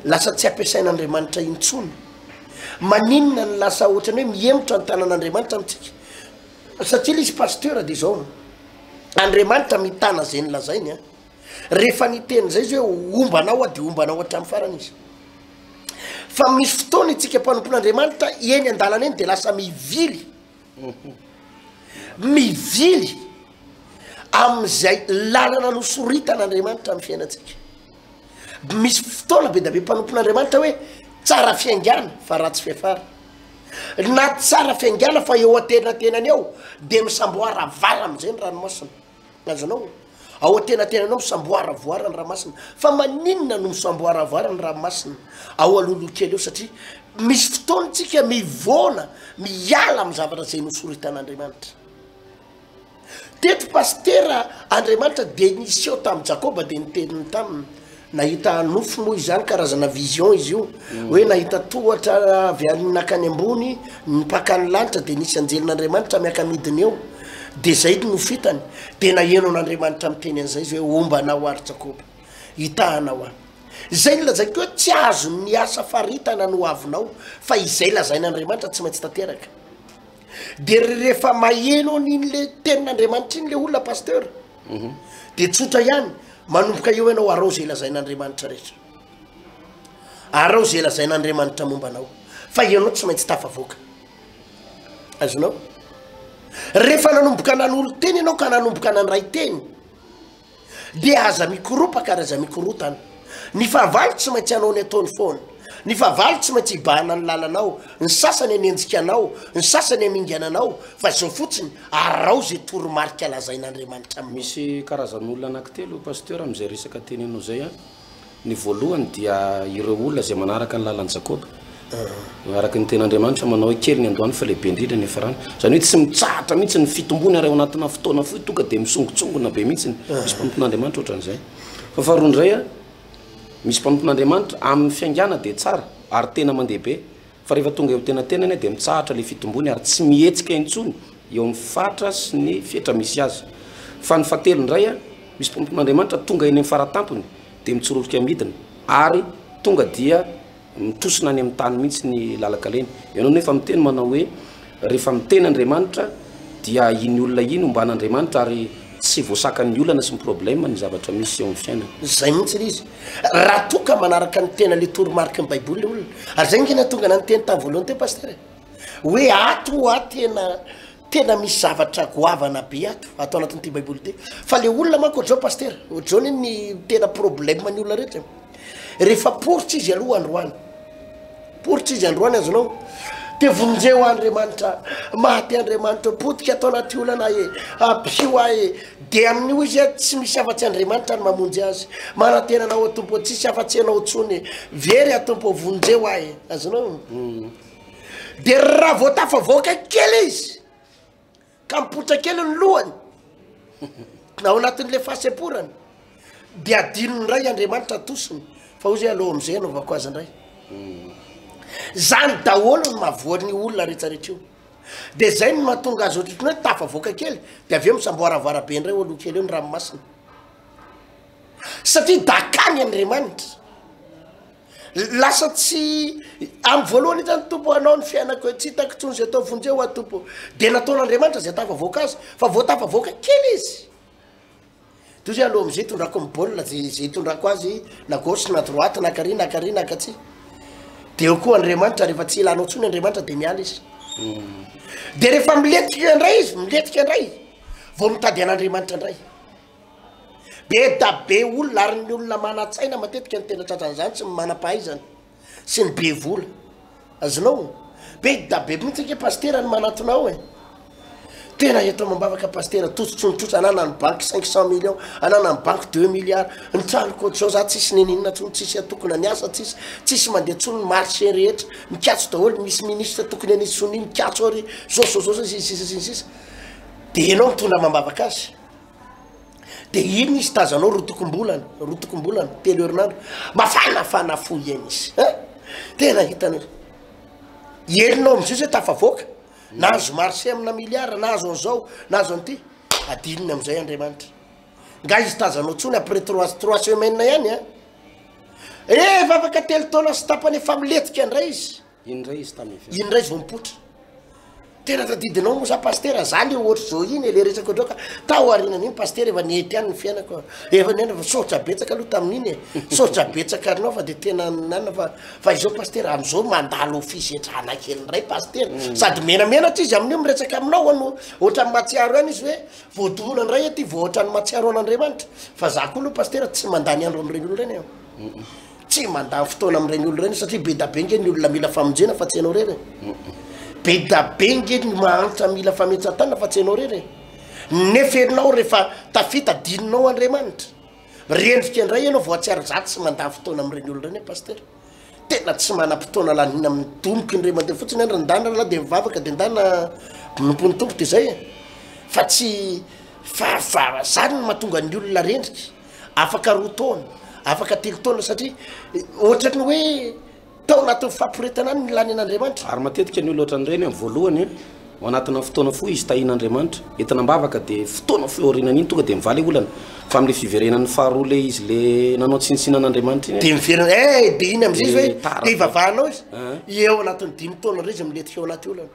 Speaker 2: lasa tsy ampiasain'Andriamanitra intsony? Maninona no lasa ohatrany hoe mihemotra ny tanan'Andriamanitra amintsika? Satria le izy pasteur de zao, Andriamanitra mitana zay nolazainy an, rehefa niteny zay izy hoe homba anao aho de homba anao hatramin'ny farany izy. Fa misy fotoana itsika mpanompon'Andriamanitra eny an-dalana eny de lasa mivily, mivily amin'izay lalana nosoritan'Andriamanitra amin'ny fiainantsika. Misy fotoana be da be mpanompon'Andriamanitra hoe tsara fiaingàna fa ratsy fiafara. Na tsara fiaingàna fa eo antenatenany eo de misamboara vara am'izay ny ranomasina. Azonao? Ao antenatenany ao misamboaravoara ny ranomasina. Fa maninona no misamboaravoara ny ranomasina ao alohaloha kely eo? Satria misy fotoana tsika mivoana, miala amy zavatra zay nosoritan'Andriamanitra. Teto Pasitera, Andriamanitra dia niseho tamin'i Jakoba dia niteny taminy. Nahita nofy moa izany, karazana vision izy io, hoe nahita tohatra avy any nakany ambony, nipaka ny lanitra dia nisy anjelin'Andriamanitra miaka-midina eo. Dia izay no nofy hitany. Dia naheno an'Andriamanitra miteny an'izay izy hoe homba anao aho ry Jakoba, hitaha anao aho. Izay no lazaiko hoe tsy azon'ny asa faritana ny hoavinao fa izay lazain'Andriamanitra tsy maintsy tanteraka. De rehefa maheno an'iny le tenin'Andriamanitra iny le olona pasteur de tsotra ihany, manomboka eo ianao arao zay lazain'Andriamanitra rehetra, arao zay lazain'Andriamanitra momba anao fa ianao tsy maintsy tafavoaka, azonao? Rehefa nanomboka nanolo teny ianao ka nanomboka nandray teny. Dia aza mikoropaka ary aza mikorotana. Ny fahavalo tsy maintsy hanao ny ataony foana. Ny fahavalo tsy maintsy hibahana ny lalanao, ny sasany hanenjika anao, ny sasany hamingana anao, fa izao fotsiny, araho izay toromarika lazain'Andriamanitra aminao.
Speaker 1: Misy karazan'olona anankitelo Pasteur amin'izay resaka teneninao izay an. Ny voalohany dia ireo olona izay manaraka ny lalan'i Jakoba. Araka ny tenin'Andriamanitra manao hoe kely ny andohany fa lehibe indrindra ny hiafarany. Izany hoe tsy mitsahatra mihitsy ny fitombony ary ao anatina fotoana fohy tonga dia misongotsongona be mihitsy. Misy mpanompon'Andriamanitra ohatran'izay. Fa faharoa indray an, misy mpanompon'Andriamanitra amin'ny fiaingàna dia tsara ary tena mandeha be. Fa rehefa tonga eo an-tenatenany dia mitsahatra ilay fitombony ary tsy mihetsika intsony eo amin'ny fatra sy ny fetra misy azy. Fa ny fahatelo indray, misy mpanompon'Andriamanitra tonga eny amin'ny faratampony dia mitsororika midina ary tonga dia mitosina any amin'ny tany mihitsy ny lalan-kaleny. Ianao nefa miteny manao hoe rehefa miteny Andriamanitra dia iny olona iny omban'Andriamanitra ary tsy voasakan'ny olana sy ny problème ny zavatra misy eo amin'ny fiainana.
Speaker 2: Izay mihitsy ilay izy. Raha toa ka manaraka ny tena le toromariky ny baiboly le olona. Ary zay nge nahatonga anah niteny tamin'ny voalohany teo pasitera e. Hoe ato hoa tena tena misy zavatra goavana be ato, ato anatin'ity baiboly ity. Fa le olona manko ohatr'izao pasitera, ohatr'izao anie ny tena problème ny olona rehetra e. Rehefa poritra izy aloha androany, Poritra izy androany azonao. Dia vonjeo aho Andriamanitra, maty Andriamanitra, potika ato anaty olana aho e, ampio aho e. Dia amin'io izy a, tsy misy afa-tsy Andriamanitra ny mamonjy azy. Manantena anao aho Tompo, tsisy afa-tsy ianao intsony e. Very aho Tompo, vonjeo aho e. Azonao? Dia raha vao tafavoaka kely izy, ka mipoitra kely ny lohany ao anatin'le fahasemporana de adinony indray Andriamanitra atosiny fa hoy zay aloha am'izay anaovako azy indray zany daholo ny mahavoa ny olona rehetrarehetra io de zay no mahatonga azy ohatrohatry ny hoe tafavoaka kely de avy eo misamboaravoara be indray eo aloha kely eo ny ranomasina satria dakany Andriamanitra Lasa tsy amin'ny voalohany iny zany Tompo anao ny fiainako e, tsy hitako intsony izay atao, vonjeo aho Tompo. Dia nataon'Andriamanitra izay tafavoaka azy, fa vao tafavoaka kely izy. Toy izay aloha amin'izay itondrako ny baolina, izay izay itondrako azy na gauche na droite na kary na kary na katsy. Dia eo koa Andriamanitra, rehefa tsy ilanao intsony Andriamanitra dia miala izy. Dia rehefa milentika indray izy, milentika indray, vao mitady an'Andriamanitra indray. Be da be olona ary ny olona manan-tsaina matetika no tena tratran'izany sy ny manam-pahaizana sy ny be vola. Azonao? Be da be mihitsy ange pasitera ny manantona ao e. Tena eto amam-bavaka pasitera, totsotsontsotra, ananan'ny banky 500 millions, ananan'ny banky 2 milliards, ny tranoko ohatr'izao za tsisy n'inon'inona tsony, tsisy atokona ny asa tsisy, tsisy mandeha tsony ny marché rehetra, mikatso daholo, misy ministre tokony hanisy sonia mikatso ary zao zao zao sy ny sisa sy ny sisa. De ianao mitondra amam-bavaka azy. De iny izy tazanao rotokombolana, rotokombolana, telo herinandro, mafanafana fo eny izy hein, tena hitanao, helinao amizay zay tafavoaka, nahazo marché amina milliard, nahazo an'izao, nahazo an'ity, adinony amizay Andriamanitra, nga izy tazanao tsony après trois, trois semaines ihany hein, efa afaka telo taona sy tapany efa milentika indray izy.
Speaker 1: Iny indray izy tamin'ny
Speaker 2: Iny indray izy vao mipoitra. Tena tadidinao moa za pasitera, za le ohatr'izao iny e, le resaka ohatr'izao ka tao aorianan'iny pasitera efa nety ihany ny fiainako, efa niaina fa saotra betsaka aloha tamin'iny e, saotra betsaka arinao fa de tena nanana fa fa izao pasitera am'izao mandalo fisedrana kely indray pasitera, sady menamenatra izy amin'io miresaka aminao ano ohatran'ny mahatsiaro ihany izy hoe voadona indray aty vao ohatran'ny mahatsiaro an'Andriamanitra, fa za koa aloha pasitera tsy mandany andro amin'ireny olona ireny e. Tsy mandany fotoana amin'ireny olona ireny satria be da be nge ny olona mila famonjena fa tsy ianao irery e. Be da be nge ny mahantra mila fametsan-tanana fa tsy ianao irery e. Nefa ianao rehefa tafita adinonao Andriamanitra. Rendrika indray ianao vao hatsiaro za tsy mandany fotoana amin'ireny olona ireny e Pasitera. Tena tsy manam-potoana laniana amin'ny domiko indray mandeha fotsiny andry ndana rahalahy de mivavaka de ndana manompo ny Tompo de zay e. Fa tsy fa fa zany no mahatonga ny olona rendrika. Afaka roa taona, afaka telo taona satria ohatran'ny hoe tao anatin'ny fahaporetana any ny lany an'Andriamanitra.
Speaker 1: Ary matetika ny olona ohatran'ireny amin'ny voalohany ao anatina fotoana fohy izy tahian'Andriamanitra, entina am-bavaka dia fotoana fohy aorianan'iny tonga dia mivaly olana, fa amin'ilay fiverenany faharoa ilay izy le nanao tsinontsinona an'Andriamanitra iny.
Speaker 2: Dia miverina, eh dia iny amin'izay izy hoe dia ivavahanao izy, eo anatin'ny dimy taona indray izy milentika ao anaty olana.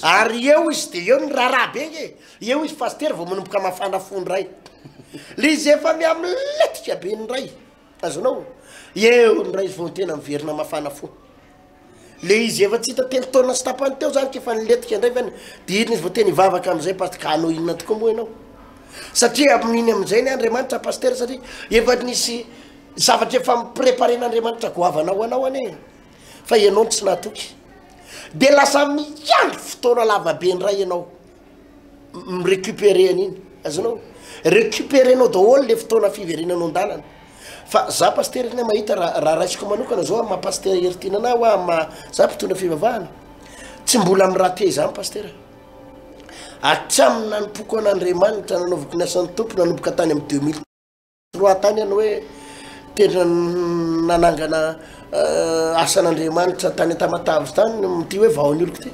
Speaker 2: Ary eo izy de eo ny raharaha be nge, eo izy pasitera vao manomboka mafana fo ndray, le izy efa mihamiletika be ndray, azonao, eo ndray izy vao tena miverina mafana fo, le izy efa tsy hita telo taona sy tapany teo zany k'efa niletika ndray ve, de iny izy vao tena hivavaka amizay pasitera, ka hanao inona tokoa moa ianao? Satria amin'iny amin'izay ny Andriamanitra Pasitera satria efa nisy zavatra efa mi-preparen'Andriamanitra goavana ho anao anie fa ianao no tsy nahatoky. Dia lasa miandry fotoana lava be indray ianao mi-recuperer an'iny. Azonao? Recuperenao daholo le fotoana fiverenanao an-dalana. Fa za Pasitera anie mahita raha raha raisiko manokana zao amin'ny maha Pasitera Heritiana anah hoa amin'ny maha za mpitondra fivavahana tsy mbola mi-rater zany Pasitera. Hatramin'ny nanompoako an'Andriamanitra, nanaovako ny asan'ny Tompo nanomboka tany amin'ny 2003 tany aho hoe tena nanangana asan'Andriamanitra tany Tamatave tany, ity hoe vao ny oloko ity.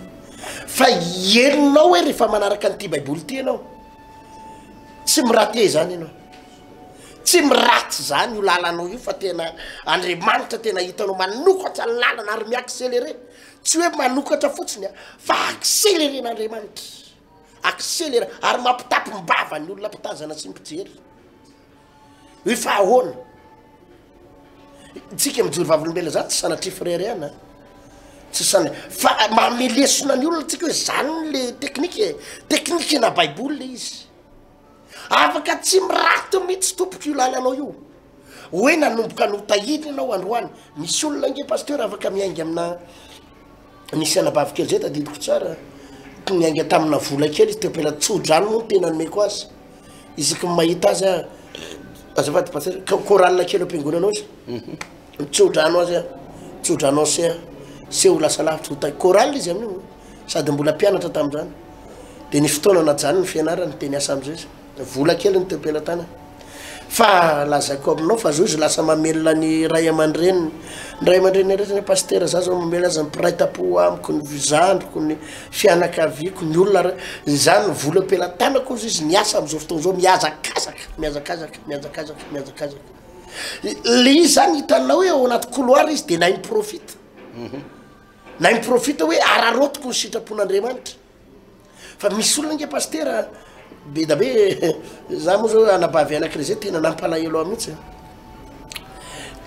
Speaker 2: Fa henonao hoe rehefa manaraka an'ity Baiboly ity ianao, tsy mi-rater izany ianao. Tsy miraty izany io lalanao io fa tena Andriamanitra tena hitanao manokatra lalana ary mi-accelerer. Tsy hoe manokatra fotsiny a, fa accelerer-n'Andriamanitra. Accelerer ary mampitapim-bava ny olona mpitazana sy mpijery. Hoe fa ahoana? Tsika mijoro vavolombelona zany tsy sanatria fireharehana. Tsy sana fa manome lesona ny olona tsika hoe zany le teknika e. Teknika na baiboly le izy. Afaka tsy miraty mihitsy tompoko io lalanao io. Hoe nanomboka notahiny ianao androany. Misy olona ange pasteur afaka miainga amina nisy anabavy kely zay tadidiko tsara niainga tamina vola kely izy teo am-pela tso-drano moa no tena nomeko azy. Isaky ny mahita azy aho azafady pasteur chorale kely am-piangonana ao izy. Mitso-drano azy aho, mitso-drano azy aho, seho lasa lavitra ho tahy. Chorale izy amin'io. Sady mbola mpianatra tamin'izany. Dia nisy fotoana najanony ny fianarany dia niasa amin'izay izy. Vola kely ny teo am-pelatanany. Fa lazaiko aminao fa zao izy lasa mamelona ny ray aman-dreniny. Ny ray aman-dreniny rehetra hoe pasitera za zao mamelona azy, ny mpiray tampo amiko, ny zandriko, ny fianakaviako, ny olona re-. Izany vola am-pelatanako hozy izy miasa amin'izao fotoana izao, mihazakazaka, mihazakazaka, mihazakazaka, mihazakazaka. Le izy zany hitanao hoe ao anaty couloir izy de nahay mi-profite. Nahay mi-profite hoe araraotiko ny sitrapon'Andriamanitra. Fa misy olona ange pasitera be da be, za moa zao anabavy anankiray zay tena nampalahelo ahy mihitsy.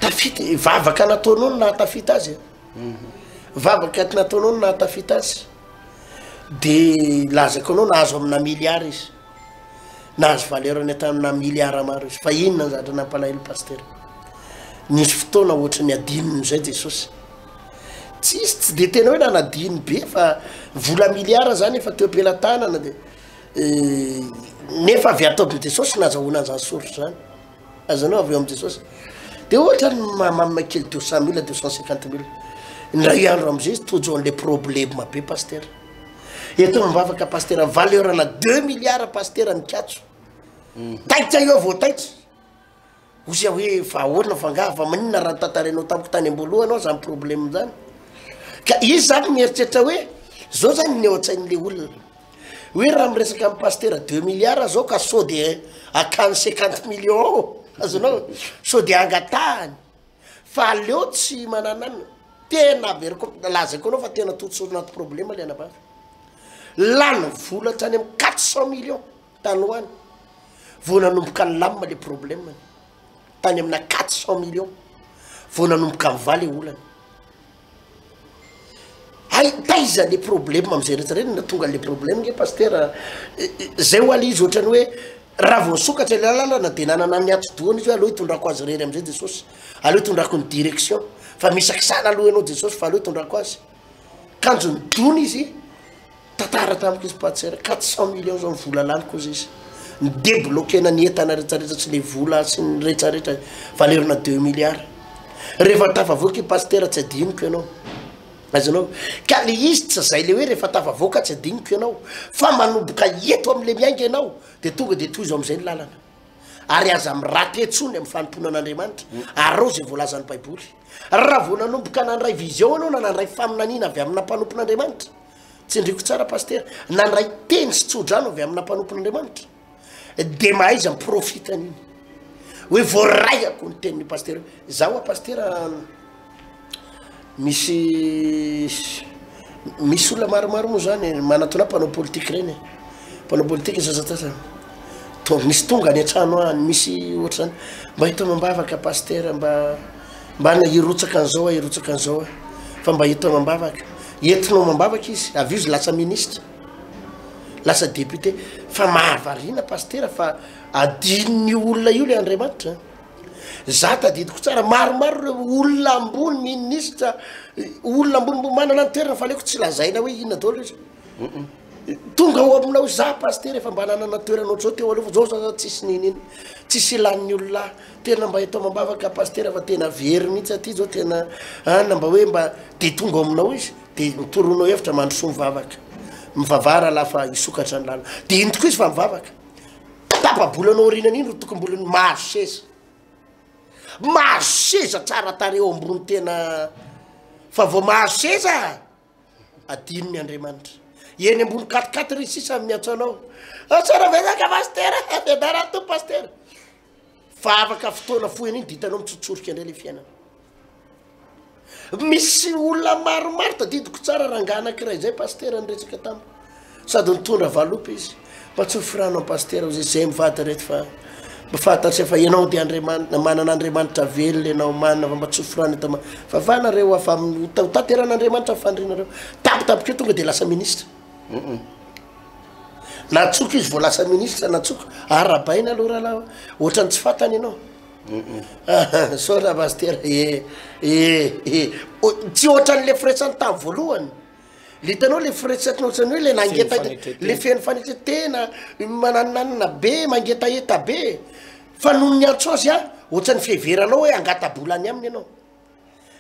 Speaker 2: Tafita, vavaka nataonao no nahatafita azy. Vavaka nataonao no nahatafita azy. De lazako anao nahazo amina milliard izy. Nahazo valeur ny tamina milliard maro izy. Fa inona ny zavatra nampalahelo pasitera? Nisy fotoana ohatry ny adinony zay Jesosy. Tsisy, tsy de tena hoe nanadino be fa vola milliard zany efa teo am-pelatanana de nefa avy ato amin'i Jesosy nazahoana an'izany source zany. Azonao avy eo amin'i Jesosy. De ohatra ny mamama kely 200 mille, 250 mille. Indray andro am'izay izy tojo an'le problème be pasitera. Eto mivavaka pasitera, valeur ana 2 milliards pasitera mikatso. Taitra eo vao taitra. Hoy aho hoe fa ahoana fa angaha fa maninona raha notantarainao tamiko tany am-boalohany aho zany problème zany. Ka izy zany mieritreritra hoe zao zany ny ao an-tsain'le olona. Hoe raha miresaka amin'ny pasitera deux milliards zao ka sao de akany cinquante millions ao, azonao? Sao de angatahany. Fa aleo tsy mananana. Tena averiko, lazaiko anao fa tena totsorina anaty problème le anabavy. Lany vola hatrany amin'ny quatre cent millions. Tany ho any, vao nanomboka nilamina le problème-ny, tany amina 400 millions, vao nanomboka nivaha le olana. Hay, taiza le problème am'zay rehetra reny no nahatonga an'le problème nge pasitera, zay hoa le izy ohatrany hoe raha vao nisokatra le lalana de nanana ny atidohany izy hoe aleo hitondrako azy irery am'zay Jesosy, aleo hitondrako ny direction, fa misakisana aloha ianao Jesosy fa aleo hitondrako azy. Kanjo nidona izy, Tantara tamiko izy Patser, 400 millions zao ny vola laniko hozy izy. Ny debloquena ny entana retraretra sy le vola sy ny retraretra valeur-na 2 milliards. Rehefa tafavoaka i Pasitera tsy adinoko ianao. Azonao? Ka le izy tsy zay le hoe rehefa tafavoaka tsy adinoko ianao. Fa manomboka eto amle miainga ianao de tonga de tohizo amizay ny lalana. Ary aza mi-rater intsony amin'ny fanompoana an'Andriamanitra. Araho izay voalazan'ny Baiboly. Raha vao nanomboka nandray vision ianao na nandray faminaniana avy amina mpanompon'Andriamanitra, tsindriko tsara Pasitera, nandray teny sy tsodrano avy amina mpanompon'Andriamanitra, dia mahaiza mi-profite an'iny. Hoe voaraiako ny tenin'io Pasitera io. Za ho'a Pasitera, Misy misy olona maromaro moa zany manatona mpanao politika reny e, mpanao politika sasantsasany, to- misy tonga any an-trano any, misy ohatr'zany, mba ento amam-bavaka pasitera mba mba na hirotsaka an'zao aho hirotsaka an'zao aho fa mba ento amam-bavaka, entinao amam-bavaka izy avy eo izy lasa ministra. Lasa député. Fa mahavariana Pasitera fa adinon'io olona io le Andriamanitra. Za tadidiko tsara, maromaro ireo olona ambony, ministra, olona ambony mbo manana ny toerana fa aleoko tsy lazaina hoe inona daholo izy. Tonga ao aminao za Pasitera efa mba nanana toerana ohatr'izao teo aloha fa zao za tsisy niniana, tsisy ilan'ny olona ahy. Tena mba eto amam-bavaka Pasitera fa tena very mihitsy aty zao tena an mba hoe mba de tonga ao aminao izy. De nitoronao hevitra mandrosoa mivavaka. Mivavaha rahalahy fa hisokatra ny lalana. De iny tokoa izy fa mivavaka. Tapa-bolana aorianan'iny ro tokom-bolony mahazo seza. Mahazo seza tsara tarehy eo ambony tena fa vao mahazo seza adinony Andriamanitra. Eny ambony quat-quatre izy sisa miantso anao. Tsara betsaka pasitera, fiadanana tompo pasitera. Fa afaka fotoana fohy an'iny de hitanao mitsotsorika indray le fiainana. Misy olona maromaro tadidiko tsara rangahy anakiray zay pasitera niresaka tamiko sady nitondra valopy izy mba tsofy rano am pasitera ozy zay mivady reto fa mba fantatray fa ianao de andriamanitra manana andriamanitra velona ianao manana fa mba tsofy rano eto fa va nareo afa ho tanteran'andriamanitra ny fanirianareo tampotampoka eo tonga de lasa ministra Natsoka izy vao lasa ministra natsoka arabaina aloha rahalahy ohatran'ny tsy fantany ianao Misaotra Pasitera e e e tsy ohatran'le firesany tamin'ny voalohany le hitanao le firesany ohatran'ny hoe le nangetaheta le feno fanetren-tena mananonanona be mangetaheta be fa noho ny niantso azy ah ohatran'ny fiheveranao hoe angata-bola any aminy ianao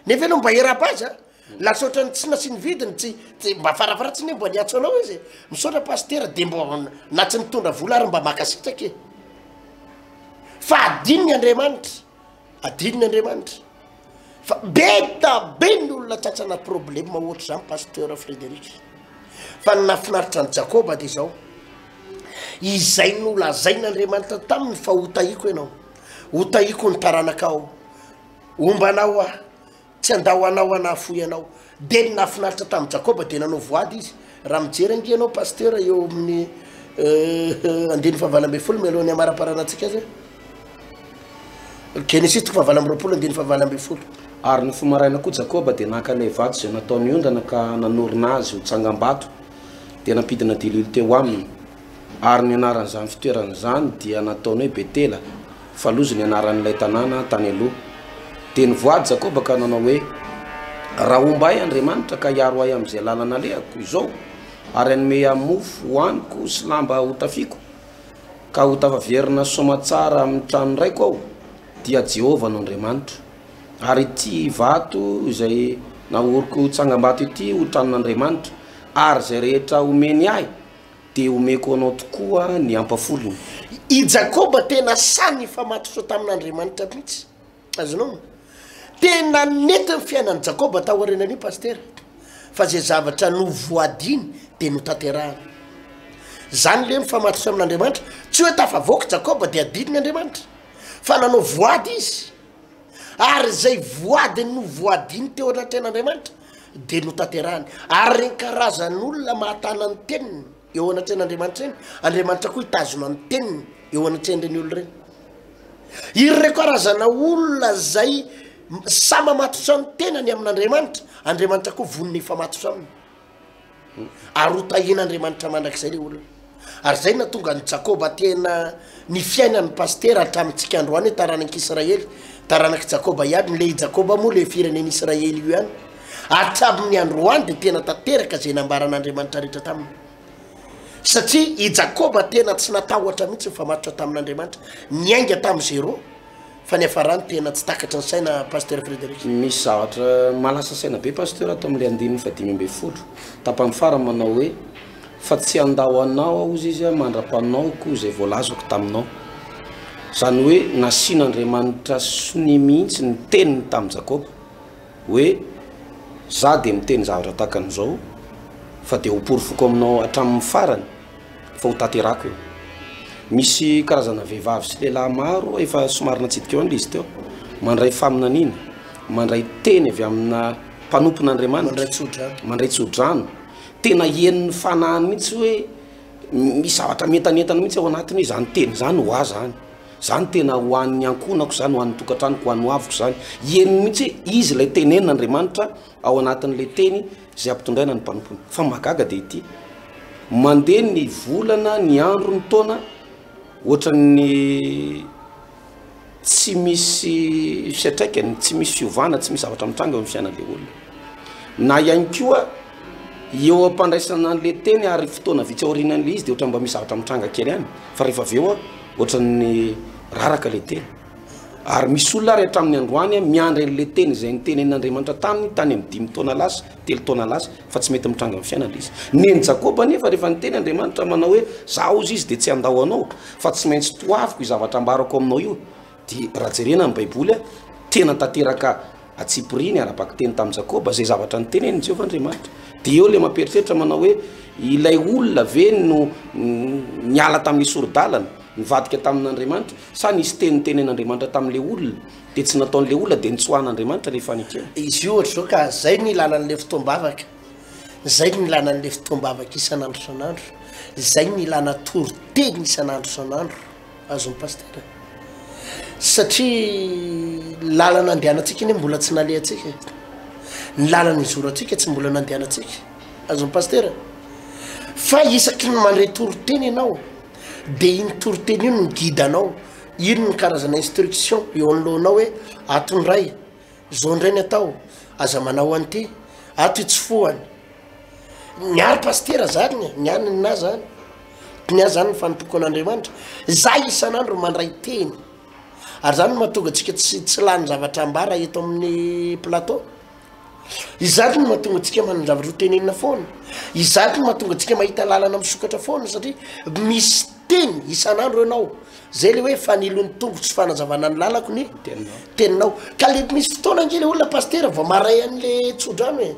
Speaker 2: nefa ianao mba heraba azy ah Lasa ohatran'ny tsy nasiany vidiny, tsy tsy mba farafaharatsiny hoe mba niantso anao izy e. Misaotra pasitera de mba na tsy nitondra vola ary mba mankasitraka e. Fa adinony Andriamanitra, adinony Andriamanitra. Fa be da be ny olona tratrana problème ohatr'izany pasteur Frédéric. Fa ny nahafinaritra an'i Jakoba de izao, izay nolazain'Andriamanitra taminy fa hotahiko ianao, hotahiko ny taranakao, homba anao aho, Tsy handao anao aho na hahafoy anao. Dia ny nahafinaritra tamin'i Jakoba dia nanao voady izy. Raha mijery ange ianao Pasteur eo amin'ny andininy fahavalo ambin'ny folo mialohan'ny hamaraparanantsika azy. Genesisy toko fahavalo amby roapolo andininy fahavalo ambin'ny folo.
Speaker 1: Ary nifoha maraina koa Jakoba dia naka ilay vato izay nataony ondana ka nanorina azy ho tsangambato, dia nampidina diloilo teo aminy. Ary ny anaran'izany fitoerana izany dia nataony hoe Betela, fa Lozy ny anaran'ilay tanàna tany aloha. Dia nivoady Jakoba ka nanao hoe, Raha homba ahy Andriamanitra ka hiaro ahy amin'izay lalana alehako izao, ary hanome ahy mofo hohaniko sy lamba hotafiako, ka ho tafaverina soamatsara amin'ny tranon-draiko aho, dia Jehovah no Andriamanitro. Ary ity vato izay naoriko ho tsangambato ity ho tranon'Andriamanitra, ary izay rehetra omeny ahy, Dia homeko anao tokoa ny ampafolony.
Speaker 2: I Jakoba tena sahy nifamatotra tamin'Andriamanitra mihitsy. Azonao? Tena nety ny fiainan'i Jakoba taorianan'io Pasitera, fa izay zavatra novoadiny dia notanterahany. Zany le mifamatotra amin'Andriamanitra. Tsy hoe tafavoaka Jakoba dia adinony Andriamanitra, fa nanao voady izy. Ary izay voady novoadiny teo anatrehan'Andriamanitra dia notanterahany. Ary ireny karazan'olona mahatana ny teniny eo anatrehan'Andriamanitra ireny, Andriamanitra koa hitazona ny teniny eo anatrehan'ireny olona ireny. Ireo karazana olona izay sahy mamatotra ny tenany amin'Andriamanitra, Andriamanitra koa vonona hifamatotra aminy. Ary ho tahian'Andriamanitra mandrakizay ilay olona. Ary izay no nahatonga an'i Jakoba tena ny fiainan'ny pasitera hatramintsika androany hoe taranak'Israely, taranak'i Jakoba ihany, ilay Jakoba moa ilay firenen'Israely io ihany. Hatramin'ny androany dia tena tanteraka izay nambaran'Andriamanitra rehetra taminy. Satria i Jakoba tena tsy natahotra mihitsy nifamatotra tamin'Andriamanitra, niainga tamin'ny zéro. Fa niafarany tena tsy takatry ny saina Pasteur Frédéric.
Speaker 1: Misy zavatra mahalasa saina be Pasteur ato amin'ilay andininy faha-15, tapany farany manao hoe, Fa tsy handao anao aho hozy izy mandra-panaoko izay voalazako taminao. Izany hoe nasian'Andriamanitra sonia mihitsy ny teniny tamin'i Jakoba hoe, Za dia miteny zavatra tahaka an'izao fa dia hoporofoko aminao hatramin'ny farany. fa ho tanterako io. Misy karazana vehivavy sy lehilahy maro efa somary natsidika eo ihany ilay izy teo, mandray faminaniana, mandray teny avy amina mpanompon'Andriamanitra,
Speaker 2: mandray tsodrano,
Speaker 1: mandray tsodrano, tena henon'ny fanahiny mihitsy hoe misy zavatra mientanentana mihitsy ao anatiny hoe izany teny izany ho ahy izany, izany tena ho an'ny ankohonako izany, ho an'ny tokantranoko, ho an'ny hoaviko izany, henony mihitsy hoe izy ilay tenenin'Andriamanitra ao anatin'ilay teny izay ampitondraina ny mpanompony. Fa ny mahagaga dia ity. Mandeha ny volana, ny andro, ny taona, ohatran'ny tsy misy fiantraikany, tsy misy fiovana, tsy misy zavatra mitranga eo amin'ny fiainan'le olona. Na ihany koa eo am-pandraisana an'le teny ary fotoana vitsy aorianan'le izy de ohatran'ny mba misy zavatra mitranga kely ihany fa rehefa avy eo ohatran'ny raraka le teny. Ary misy olona ary hatramin'ny androany miandry an'le teny izay nitenenin'Andriamanitra taminy tany amin'ny dimy taona lasa, telo taona lasa, fa tsy mety mitranga amin'ny fiainana ilay izy. Nen'i Jakoba anefa rehefa niteny Andriamanitra manao hoe zaho hozy izy dia tsy handao anao fa tsy maintsy toaviko io zavatra ambarako aminao io. Dia raha jerena ny Baiboly, tena tanteraka antsipiriany ara-bakiteny tamin'i Jakoba izay zavatra nitenenin'i Jehovah Andriamanitra. Dia eo ilay mampieritreritra manao hoe ilay olona ve no niala tamin'ny sori-dalana, nivadika tamin'Andriamanitra, sa nisy teny nitenen'Andriamanitra tamin'ilay olona dia tsy nataon'ilay olona dia nitsoahan'Andriamanitra rehefa nekena?
Speaker 2: Izy io ohatr'izao ka, zay no ilana an'ilay fotoam-bavaka, zay no ilana an'ilay fotoam-bavaka isan'andro isan'andro, zay no ilana toriteny isan'andro isan'andro. Azon'i Pasitera. Satria lalana andehanantsika anie mbola tsy nalehantsika e. Ny lalana izorantsika tsy mbola nandehanantsika. Azon'i Pasitera. Fa isaky ny mandre toriteny ianao, de iny toriteny iny no guide anao, iny ny karazana instruction eo anoloanao hoe ato indray, zao indray ny atao, aza manao an'ity, ato itsofohana. Ny ahy ry pasitera zany e, ny ahy ny ahy zany, ny ahy zany ny fanompoako an'Andriamanitra, za isan'andro mandray teny, ary zany no mahatonga antsika tsy tsy lany zavatra ambara eto amin'ny plateau, izany no mahatonga antsika manan-javatra ho tenenina foana, izany no mahatonga antsika mahita lalana misokatra foana satria misy teny isan'andro ianao, zay le hoe fanilon'ny tongotro sy fanazavana ny lalako ny teninao, ka le misy fotoana ange le olona pasitera vao maray an'le tsodrano e.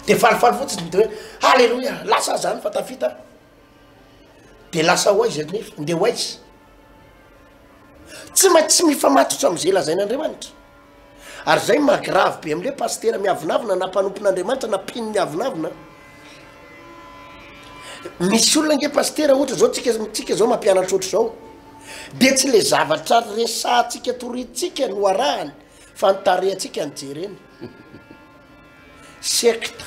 Speaker 2: De falifaly fotsiny de hoe aleloia, lasa aho zany fa tafita aho. De lasa ho aiza nefa, ndeha ho aiza? Tsy maintsy mifamatotra am'izay lazain'Andriamanitra. Ary zay maha grave be am'le pasitera miavonavona na mpanompon'Andriamanitra na mpino miavonavona. Misy olona ange pasitera ohatra zao tsika, tsika zao mampianatra ohatr'izao, de tsy le zavatra resahantsika torintsika no arahany fa ny tarehantsika no jereny. Secte,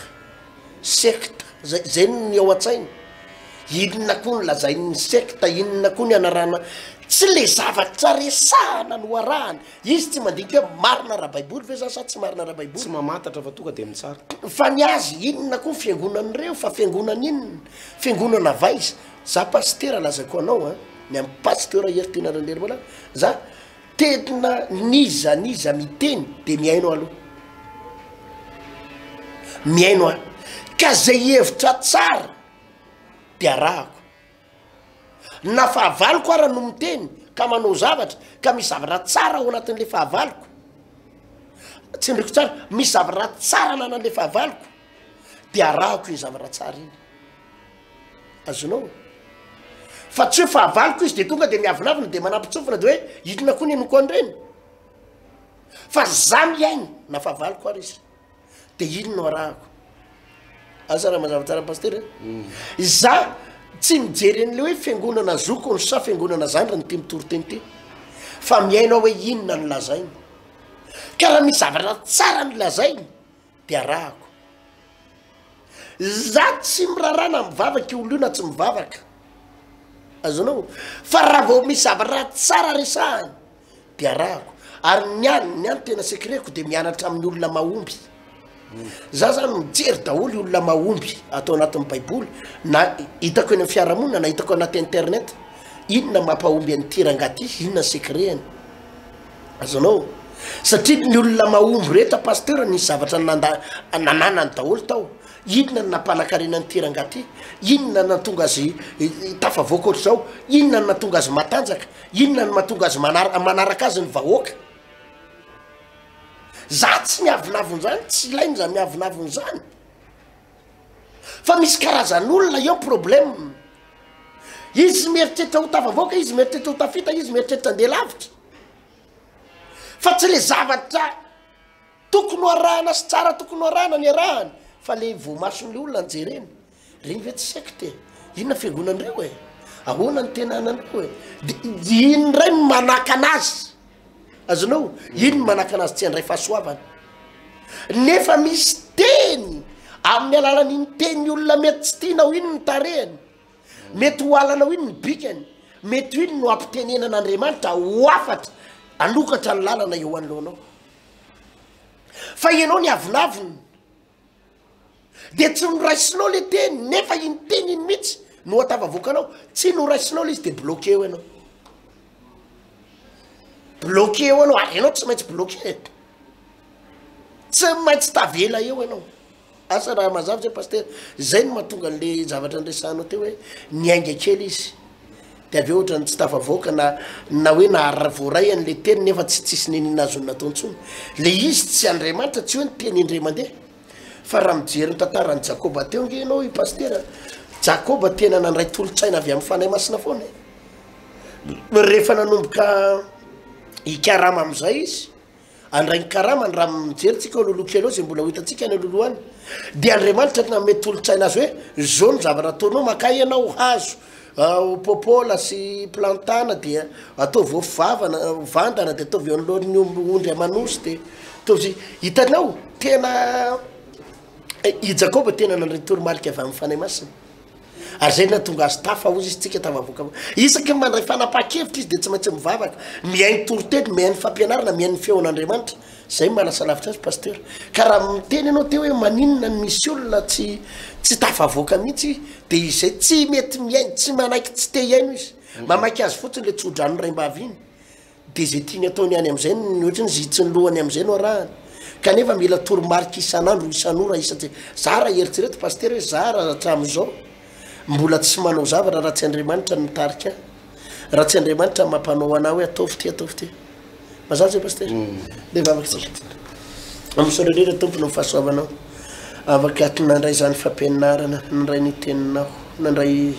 Speaker 2: secte, zay zay ny ao an-tsainy, inona koa ny lazain'ny secte, inona koa ny anarana, tsy le zavatra resahana no arahana, izy tsy mandinika hoe marina ara-baiboly ve zany sa tsy marina ara-baiboly.
Speaker 1: Tsy mamantatra fa tonga de mitsara.
Speaker 2: Fa ny azy inona koa ny fiangonan'ireo fa fiangonana inona, fiangonana avy aiza, za pasitera lazaiko anao an, ny an'i pasteur Hery Tiana Randriarimalala, za Tena n'iza n'iza miteny de mihaino aloha. Mihaino aho. Ka zay hevitra tsara de arahako. Na fahavaloko ara no miteny ka manao zavatra ka misy zavatra tsara ao anatin'le fahavaloko, tsindriko tsara, misy zavatra tsara ananan'le fahavaloko de arahako iny zavatra tsara iny. Azonao? Fa tsy hoe fahavaloko izy de tonga de miavonavona de manampitsofina de hoe inona koa ny henoko an'ireny? Fa za mihaino na fahavaloko ary izy de iny no arahako. Asa raha mazava tsara pasitera e? Za tsy mijery an'le hoe fiangonana zokiny sa fiangonana zandriny ity mitory teny ity fa mihaino aho hoe inona no lazainy. Ka raha misy zavatra tsara ny lazainy de arahako. Za tsy miraharaha na mivavaka io olona io na tsy mivavaka. Azonao? Fa raha vao misy zavatra tsara resahany de arahako. Ary ny ahy, ny ahy ny tena secret-ko de mianatra amin'ny olona mahomby. Za zany mijery daholo olona mahomby ato anatin'ny baiboly na hitako eny amin'ny fiarahamonina na hitako anaty internet. Inona mampahomby an'ity rangahy ty, inona secret-ny? Azonao? Satria ny olona mahomby rehetra pasteur nisy zavatra nanda nananany daholo tao. Inona no nampanakarena an'ity rangahy ty? Inona no nahatonga azy tafavoaka ohatr'izao? Inona no nahatonga azy matanjaka? Inona no mahatonga azy manara- manaraka azy ny vahoaka? Za tsy miavonavona zany, tsy ilaina zany miavonavona zany. Fa misy karazan'olona eo problème. Izy mieritreritra ho tafavoaka, izy mieritreritra ho tafita, izy mieritreritra andeha lavitra. Fa tsy le zavatra tokony ho arahana sy tsara tokony ho arahana ny arahany, fa le voamason'le olona no jereny. Reny ve tsy secte e? Inona fiangonan'ireo e? Ahoana ny tena anan'ireo e? De iny indray no manakana azy. Azonao? Iny no manakana azy tsy handray fahasoavana. Nefa misy teny. Amin'ny alalan'iny teny olona mety tsy tianao iny ny tarehiny, mety ho halanao iny ny bikany, mety ho iny no ampitenenan'Andriamanitra ho hafatra hanokatra ny lalana eo anoloanao. Fa ianao niavonavona. Dia tsy noraisinao le teny nefa iny teny iny mihitsy no atavavoakanao, tsy noraisinao le izy de bloqué eo ianao. Bloqué eo ianao ary ianao tsy maintsy bloqué e. Tsy maintsy tavela eo ianao. Asa raha mazava zay pasitera, zay no mahatonga an'le zavatra niresahanao teo hoe niainga kely izy de avy eo ohatrany tsy tafavoaka na na hoe na voaray an'le teny nefa tsy tsisy nenina azony natao intsony. Le izy tsy Andriamanitra tsy hoe niteny indray mandeha. Fa raha mijery ny tantaran'i Jakoba teo ange ianao i Pasitera, Jakoba tena nandray tolo-tsaina avy amin'ny Fanahy Masina foana e. Rehefa nanomboka hikarama amin'izay izy, handray ny karamany, raha mijery tsika ao loloha kely ao izay mbola ho hitantsika any loloha any, dia Andriamanitra nanome tolo-tsaina azy hoe, izao no zavatra ataonao, makà ianao hazo popola sy plantana dia ataovy eo vavana, vandana dia ataovy eo anoloan'ny ondry aman'osy dia ataovy, hitanao tena i Jakoba tena nandray toromarika avy amin'ny Fanahy Masina ary zay nahatonga azy tafa hozy izy tsika tafavoaka isaky ny mandray fanapahan-kevitra izy dia tsy maintsy mivavaka, mihaino toriteny, mihaino fampianarana, mihaino ny feon'Andriamanitra. Zay no mahalasa lavitra azy Pasteur. Ka raha miteny ianao teo hoe maninona no misy olona tsy tsy tafavoaka mihitsy de izay tsy mety mihaino, tsy manaiky, tsy te hihaino izy. Mamaky azy fotsiny le tsodrano raimbavy iny de zay tiany ataony any amizay ny ohatrany zay tsy ny lohany amizay no arahany. Kanefa mila toromarika isan'andro, isan'ora, isan-tse. Za raha eritrereto Pasteur hoe za raha hatramin'izao mbola tsy manao zavatra raha tsy Andriamanitra no mitarika ahy. Raha tsy Andriamanitra no mampanao anah hoe ataovy ty, ataovy ty. Mazava zay pasteur? Ndeha hivavaka isika. Misaotra indrindra Tompo noho ny fahasoavanao. Afaka nandray izany fampianarana, nandray ny teninao, nandray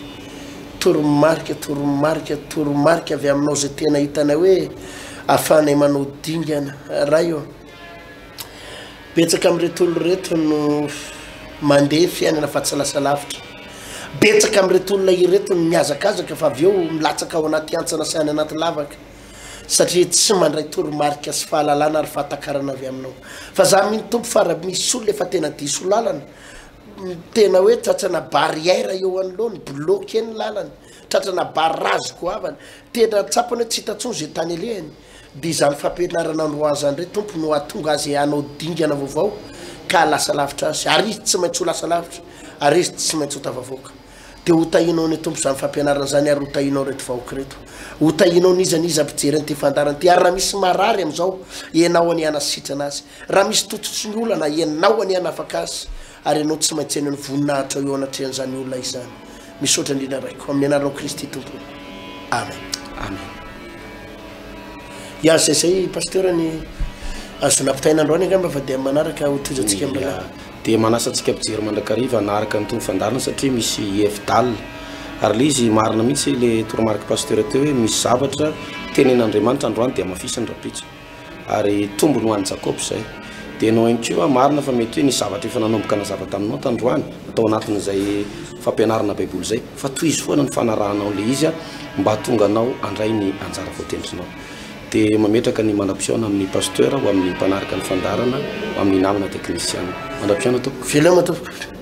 Speaker 2: toromarika, toromarika, toromarika avy aminao izay tena hitanay hoe ahafahanay manao dingana. Ray ô, betsaka amin'ireto olona ireto no mandeha fiainana fa tsy lasa lavitra. Betsaka amin'ireto olona ireto no mihazakazaka fa avy eo milatsaka ao anaty hantsana sy any anaty lavaka. satria tsy mandray toromarika sy fahalalana ary fahatakarana avy aminao. Fa za mino Tompo fa raha misy olona efa tena diso lalana, tena hoe tratrana barrière eo anoloany, bloqué ny lalany, tratrana barrage goavana, tena tsapany hoe tsy hita intsony izay tany alehany, dia izany fampianarana androany izany indray Tompo no hahatonga azy hanao dingana vaovao ka hahalasa lavitra azy, ary izy tsy maintsy ho lasa lavitra, ary izy tsy maintsy ho tafavoaka. Dia ho tahinao ny Tompo izany fampianarana izany ary ho tahinao ireto vahoaka ireto. Ho tahinao n'iza n'iza mpijery an'ity fandaharana ity ary raha misy marary amin'izao, Ianao anie hanasitrana azy. Raha misy tototry ny olana, Ianao anie hanafaka azy ary Ianao tsy maintsy haneho ny voninahitrao eo anatrehan'izany olona izany. Misaotra indrindra Raiko. Amin'ny anaranao Kristy Tompo. Amen.
Speaker 1: Amen.
Speaker 2: Ya, zay zay Pasteur ny azo nampitaina androany angamba fa dia manaraka ho tohizantsika amin'ny raharaha.
Speaker 1: Dia manasa antsika mpijery mandrakariva hanaraka an'itony fandaharana satria misy hevi-dalina. Ary ilay izy marina mihitsy ilay toromarik'i Pasteur teo hoe misy zavatra tenen'Andriamanitra androany dia hamafisiny rahampitso. Ary tombony ho an'i Jakoba izay. Dia ianao ihany koa marina fa mety hoe nisy zavatra efa nanomboka nazava taminao tandroany tao anatin'izay fampianarana baiboly izay. Fa tohizo foana ny fanarahanao ilay izy mba hahatonga anao handray ny anjara voatendrinao. Dia mametraka ny mandra-pihaona amin'ny Pasteur ho amin'ny mpanaraka ny fandaharana, ho amin'ny namana teknisiana. Mandra-pihaona tompoko.
Speaker 2: Veloma tompoko.